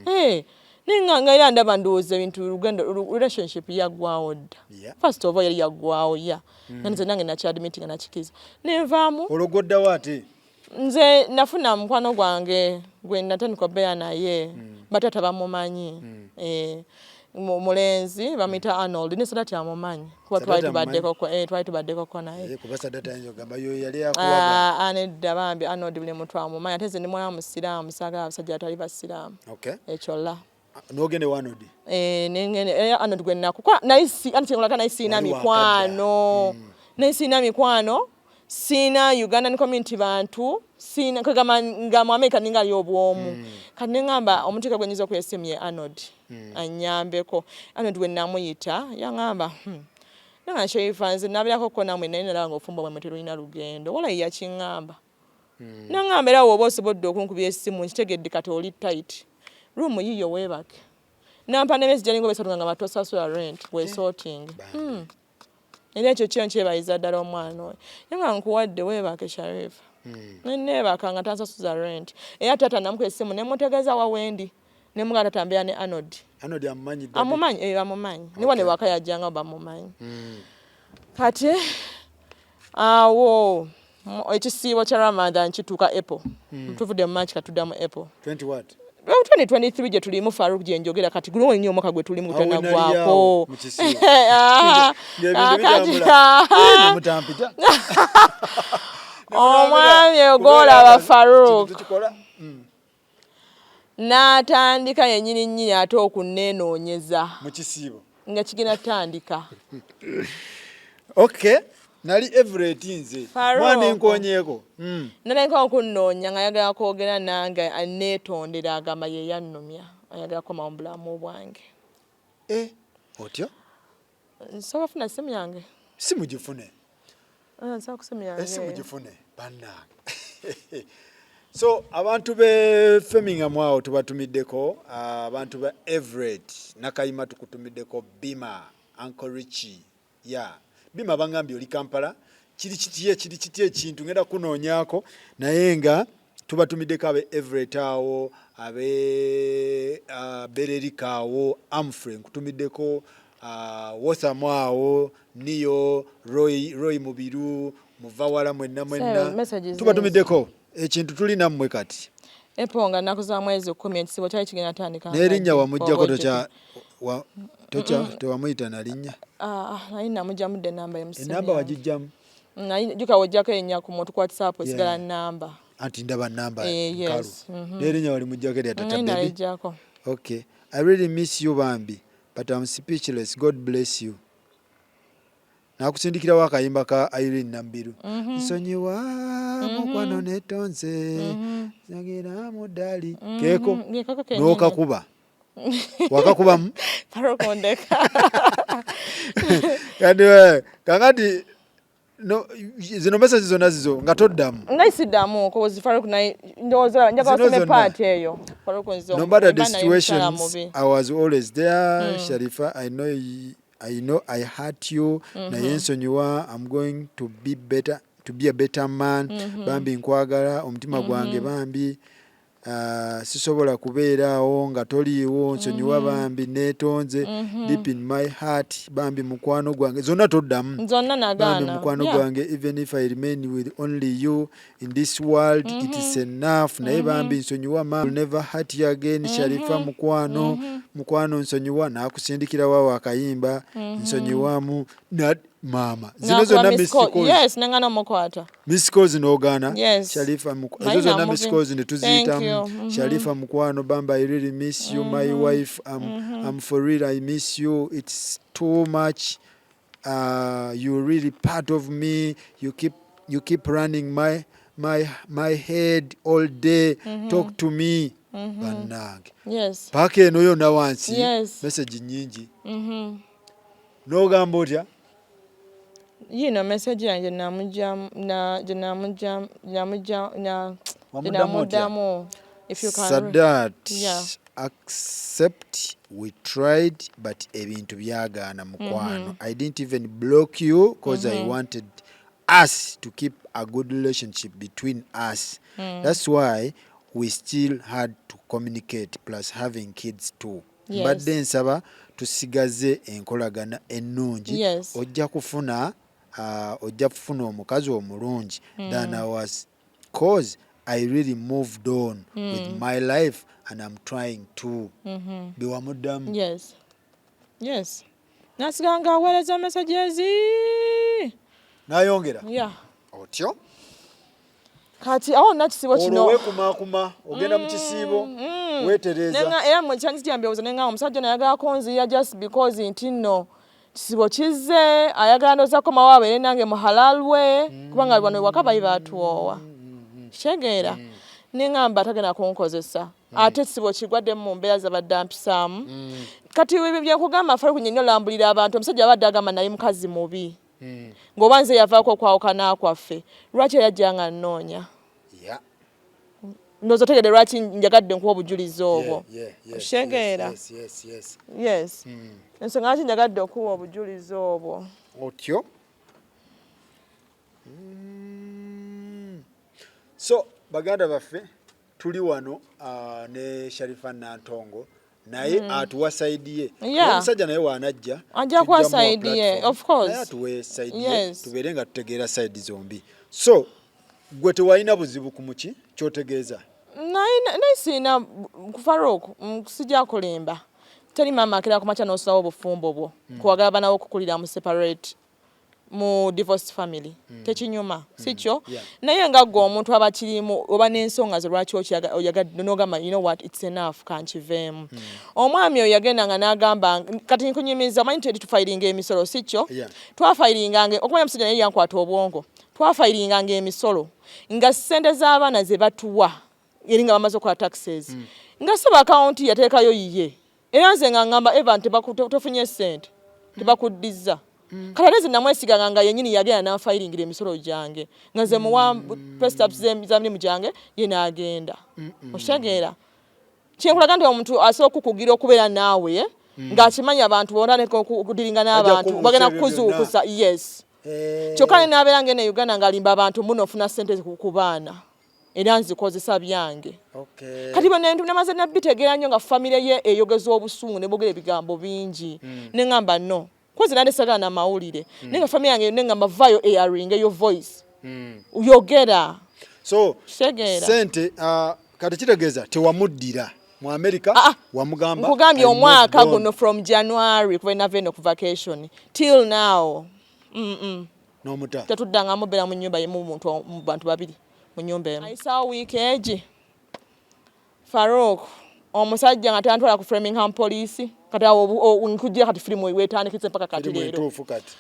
Eh, naye nga era ndaba ndowooza ebintu lugendo relationship yaggwawo dda. First of all yali yaggwawo ya nga nze nange nakyadmiti nga nakikiza nenvaamu. Olwo gwoddawo ate? Nze nafuna mukwano gwange gwe natandika obeera naye, bataata bamumanyi. Eh, mulenzi bamuyita Arnold, ne Sadati amumanyi kuba Sadati twali amumanyi? twali tubaddekoko naye. Eh, kuba Sadati ayinza okugamba yo yali akuwaga. Ah, ah, nedda bambi, Arnold buli muntu amumanyi, ate nze ndi mwana musiraamu, saagala abasajja atali basiraamu. Ekyo la. N'ogenda ewa Arnold? Eh, nengende Arnold gwe nakukola naye si anti kyenkolaka naye siina Wali mikwano, naye siina mikwano, siina Ugandan community bantu, siina kagamba nga mu America ninga ali obwomu. Kati neŋŋamba omuteeka gwe nyinza okuya essimu ye Arnold, annyambeko. Arnold bwe namuyita yaŋŋamba, nanga Sherifa, nze nabeerako ko namwe, naye nalaba nga obufumbo bwammwe terulina lugendo. Walayi yakiŋŋamba, naŋŋamba era woba osobodde okunkubira essimu, nkitegedde kati oli tight, room yiyo weebake. Nampa n'emyezi gyalinga 3 nga batosasula rent, weesootinge. Era ekyo kyo nkyebayiza ddala omwana oyo, naye nga nkuwadde weebake Sharifa. Neneebaka nga tansasuza rent. Era taata namukuba essimu nemutegeeza wa wendi, nemugamba taata mbeera ne Arnold. Arnold amumanyi dda? Amumanyi, eh, amumanyi. Ne wano ewaka yajjanga bamumanyi. Kati awo ekisiibo kya Ramadan kituuka April. Tuvudde mu March, katudda mu April. 20 what? 2023 gye tulimu, Faruk, gye njogera kati, guno wennyini omwaka gwe tulimu Awo we nali gutanagwako. awo mu kisiibo. Ah, Ng'ebintu ah, kati bitambula. Eh, nemutampita. Omwami ogwolaba Farouk n'atandika yennyini nnyini ate okuneenoonyeza mu kisiibo nga kigenda tandika. Okay, nali Everett nze mwana enkonyeeko. Naleka okunnoonya nga ayagala kwogera nange, aneetondera, agamba ye yannumya, ayagala kukomawo mu bulamu bwange. Eh, otyo. Nsobola kufuna simu yange? Simu gifune. Ah, nsobola ku simu yange. Esimu gifune bannange. So abantu be Birmingham awo tubatumiddeko, abantu ba Everett Nakayima tukutumiddeko, Bima, Uncle Richie ya Bima bangambye oli Kampala, kiri kitye, kiri kitye ekintu ngenda kunoonyaako, naye nga tubatumiddeko abe Everett awo, abe Bererika awo, Amfrey nkutumiddeko, Wotham awo, Niyo, Roy, Roy Mubiru, Muvawala, mwenna mwenna tubatumiddeko ekintu, tuli nammwe kati. Epo nga nnaku za mwezi 10 ekisibo kyali kigenda tandika. N'erinnya wamuggyako, tewamuyita na linnya? Ah, naye namugyamu dda enamba. Enamba wagijjamu? Juka wojjako erinnya ku muntu ku WhatsApp, esigala namba. Anti ndaba namba nkalu. N'erinnya walimuggyako erya tata baby? Nalijjako. Okay. I really miss you bambi, but I'm speechless. God bless you. Nakusindikirawo akayimba ka Irene Nambiru. Nsonyiwa mukwano netonze zagira mudali keeko. N'okakuba, wakakubamu. Farokondeka. Kati kakati no, zino message zonna zizo nga toddamu? Naye siddamu kozi Faruk, naye ndowooza njagala Zino osome zonna. part eyo. Faruk, nze No matter the mba naye mukyala situations, mubi. I was always there. Sharifa, I know I hurt you. Naye nsonyiwa, I'm going to be better, to be a better man. Bambi nkwagala omutima gwange bambi. Sisobola kubeera awo nga toliiwo, nsonyiwa bambi, neetonze deep in my heart bambi mukwano gwange. Zonna toddamu? Zonna Bambi nagaana. mukwano gwange, even if I remain with only you in this world, it is enough. Naye bambi nsonyiwa, ma will never hurt you again. Sharifa mukwano, mukwano nsonyiwa. Nakusindikira waawo akayimba nsonyiwamu na maama zino Nakuba zonna miss call. missed calls. Yes, nengana omukwata. Missed calls n'ogaana? Yes. Sharifa Naye ezo zonna namuvi- missed calls ne Thank tuziyitamu. you. Sharifa mukwano bamba, I really miss you, my wife. I'm for real, I miss you, it's too much. You're really part of me. You keep running my head all day. Talk to me bannange. Paaka eno yonna wansi. Message nyingi, n'ogamba otya? Yino message yange gye Wamuddamu otya? Namuddamu. If you can Sadat, accept we tried but ebintu byagaana mukwano. I didn't even block you cause I wanted us to keep a good relationship between us. That's why we still had to communicate, plus having kids too. Mbadde nsaba tusigaze enkolagana ennungi. Ojja kufuna omukazi omulungi than I was, cause I really moved on with my life and I'm trying to. Bewamuddamu? Yes, nasigala nga aweereza messages. Nayongera? Yeah. Otyo. Kati awo nakisibo Olwo kino weekumaakuma ogenda mu kisiibo weetereeza. Era mwe kyanzijambye nenga omusajja nayagala kunziya just because nti nno kisibo kizze, ayagala ndowooza komawo abeere nange mu halal we, kubanga wano ewaka bali batuwoowa, kitegeera? Neŋŋamba tagenda kunkozesa, ate ekisibo kigwaddemu mu mbeera zabadde ampisaamu. Kati ebyo byenkugamba Faruku, nyenyo olambulira abantu, omusajja abadde agamba naye mukazi mubi, ng'oba nze yavaako okwawukana kwaffe, lwaki yajja nga nnoonya? Ndowooza otegedde lwaki njagadde nkuwa obujulizi obwo. Okitegeera? Yes. Yes, ensonga lwaki njagadde okuwa obujulizi obwo. Otyo. So baganda baffe, tuli wano ne Sharifa Nantongo, naye atuwa side ye. Omusajja naye waanajja Ajja kuwa side ye, of course. Naye atuwe side ye, tubeere nga tutegeera side zombi. So gwe tewalina buzibu ku muki kyotegeeza? Naye siina ku Farouk, sijja kulimba, teri maama akera ku makya n'osalawo obufumbo bwo kwagala banawo okukulira mu separate. Mu divorced family tekinyuma, si kyo? Yeah. Naye nga gwe omuntu aba kirimu, oba n'ensonga ze lwaki oyagadde n'ogamba, "You know what, it's enough, kankiveemu." Omwami oyo yagenda nga n'agamba, kati nkunyumiza, omanyi nti tufayiringa emisolo, si kyo? Yeah. Twafayiringanga, okumanya omusajja naye yankwata obwongo, twafayiringanga emisolo nga ssente z'abaana ze batuwa eri nga bamaze okukola taxes, nga saba akawunti yateekayo yiye. Era nze nga ngamba, "Eva, tofunye ssente, tebakuddiza." Kati ate nze namwesiganga nga yennyini yagenda nanfayiringira emisolo gyange, nga nze muwa pay stubs za mirimu gyange, ye n'agenda. Okitegeera kyenkulaga nti omuntu asobola okukugira okubeera naawe ng'akimanyi abantu bonna okudiringa n'abantu kubuusa bagenda ebyo. kukuzuukusa, yes. Kyokka ne nabeera ngenda e Uganda ng'alimba abantu muno ofuna ssente ku baana, era nzikozesa byange. Kati bwe namaze nabitegeera nnyo nga famire ye eyogeza obusungu ne boogera ebigambo bingi, ne ŋŋamba no kozi nande sagala na mawulire, naye nga famire yange ne ŋŋamba, "Vaayo, airing your voice, yogera." So Kitegeera. sente, kati kitegeeza tewamuddira mu America? Ah, ah. Wamugamba, Nkugambye, "I moved omwaka on." guno from January kuva nava eno ku vacation till now. N'omuta. Tetuddangamu beera mu nnyumba yemu, muntu mu bantu babiri mu nnyumba emu. Ayisaawo wiiki egi, Farouk, omusajja nga tantwala ku Framingham Police. Kati awo nkujja kati firimu wetandikitse mpaka kati Firimu leero. Entuufu kati.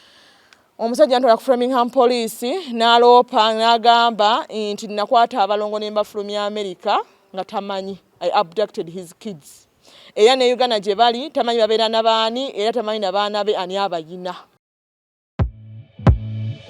Omusajja ntwala ku Framingham Police n'aloopa n'agamba nti nakwata abalongo ne mbafulumya America nga tamanyi. I abducted his kids, era ne Uganda gye bali tamanyi babeera nabaani, era tamanyi nabaana be ani abayina.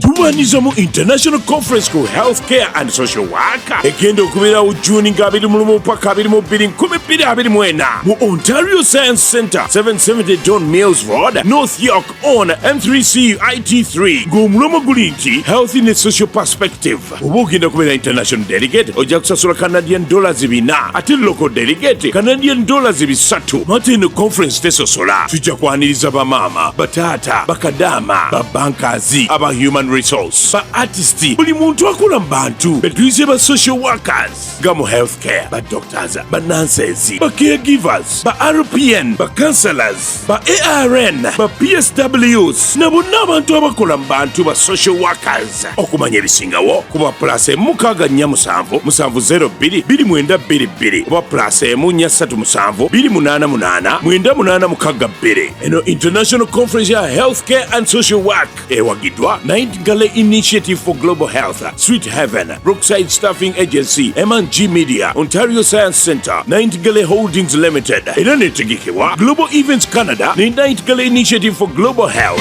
Tubaniriza mu International Conference ku Healthcare and Social Work egenda okubeerawo Juni nga 21 paka 22 2024 mu Ontario Science Center, 770 Don Mills Road, North York, on M3C IT3, ng'omulomo guli nti Health in a Social Perspective. Oba ogenda kubeera international delegate, ojja kusasula Canadian dollars 400, ate local delegate Canadian dollars 300. Ate eno conference tesosola, tujja kwaniriza bamaama, bataata, bakadaama, babankazi, aba human resource, ba artist, buli muntu akola mu bantu betuyise ba social workers, nga mu healthcare, ba doctors, ba nurses, ba caregivers, ba RPN, ba counselors, ba ARN, ba PSWs, na bonna abantu abakola mu bantu ba social workers. Okumanya ebisingawo kuba +1 647 702 2922 oba +1 437 288 9862. Eno International Conference ya Healthcare and Social Work ewagiddwa Nightingale Initiative for Global Health, Sweet Heaven, Brookside Staffing Agency, M&G Media, Ontario Science Center, Nightingale Holdings Limited, era netegekebwa Global Events Canada ne Nightingale Initiative for Global Health.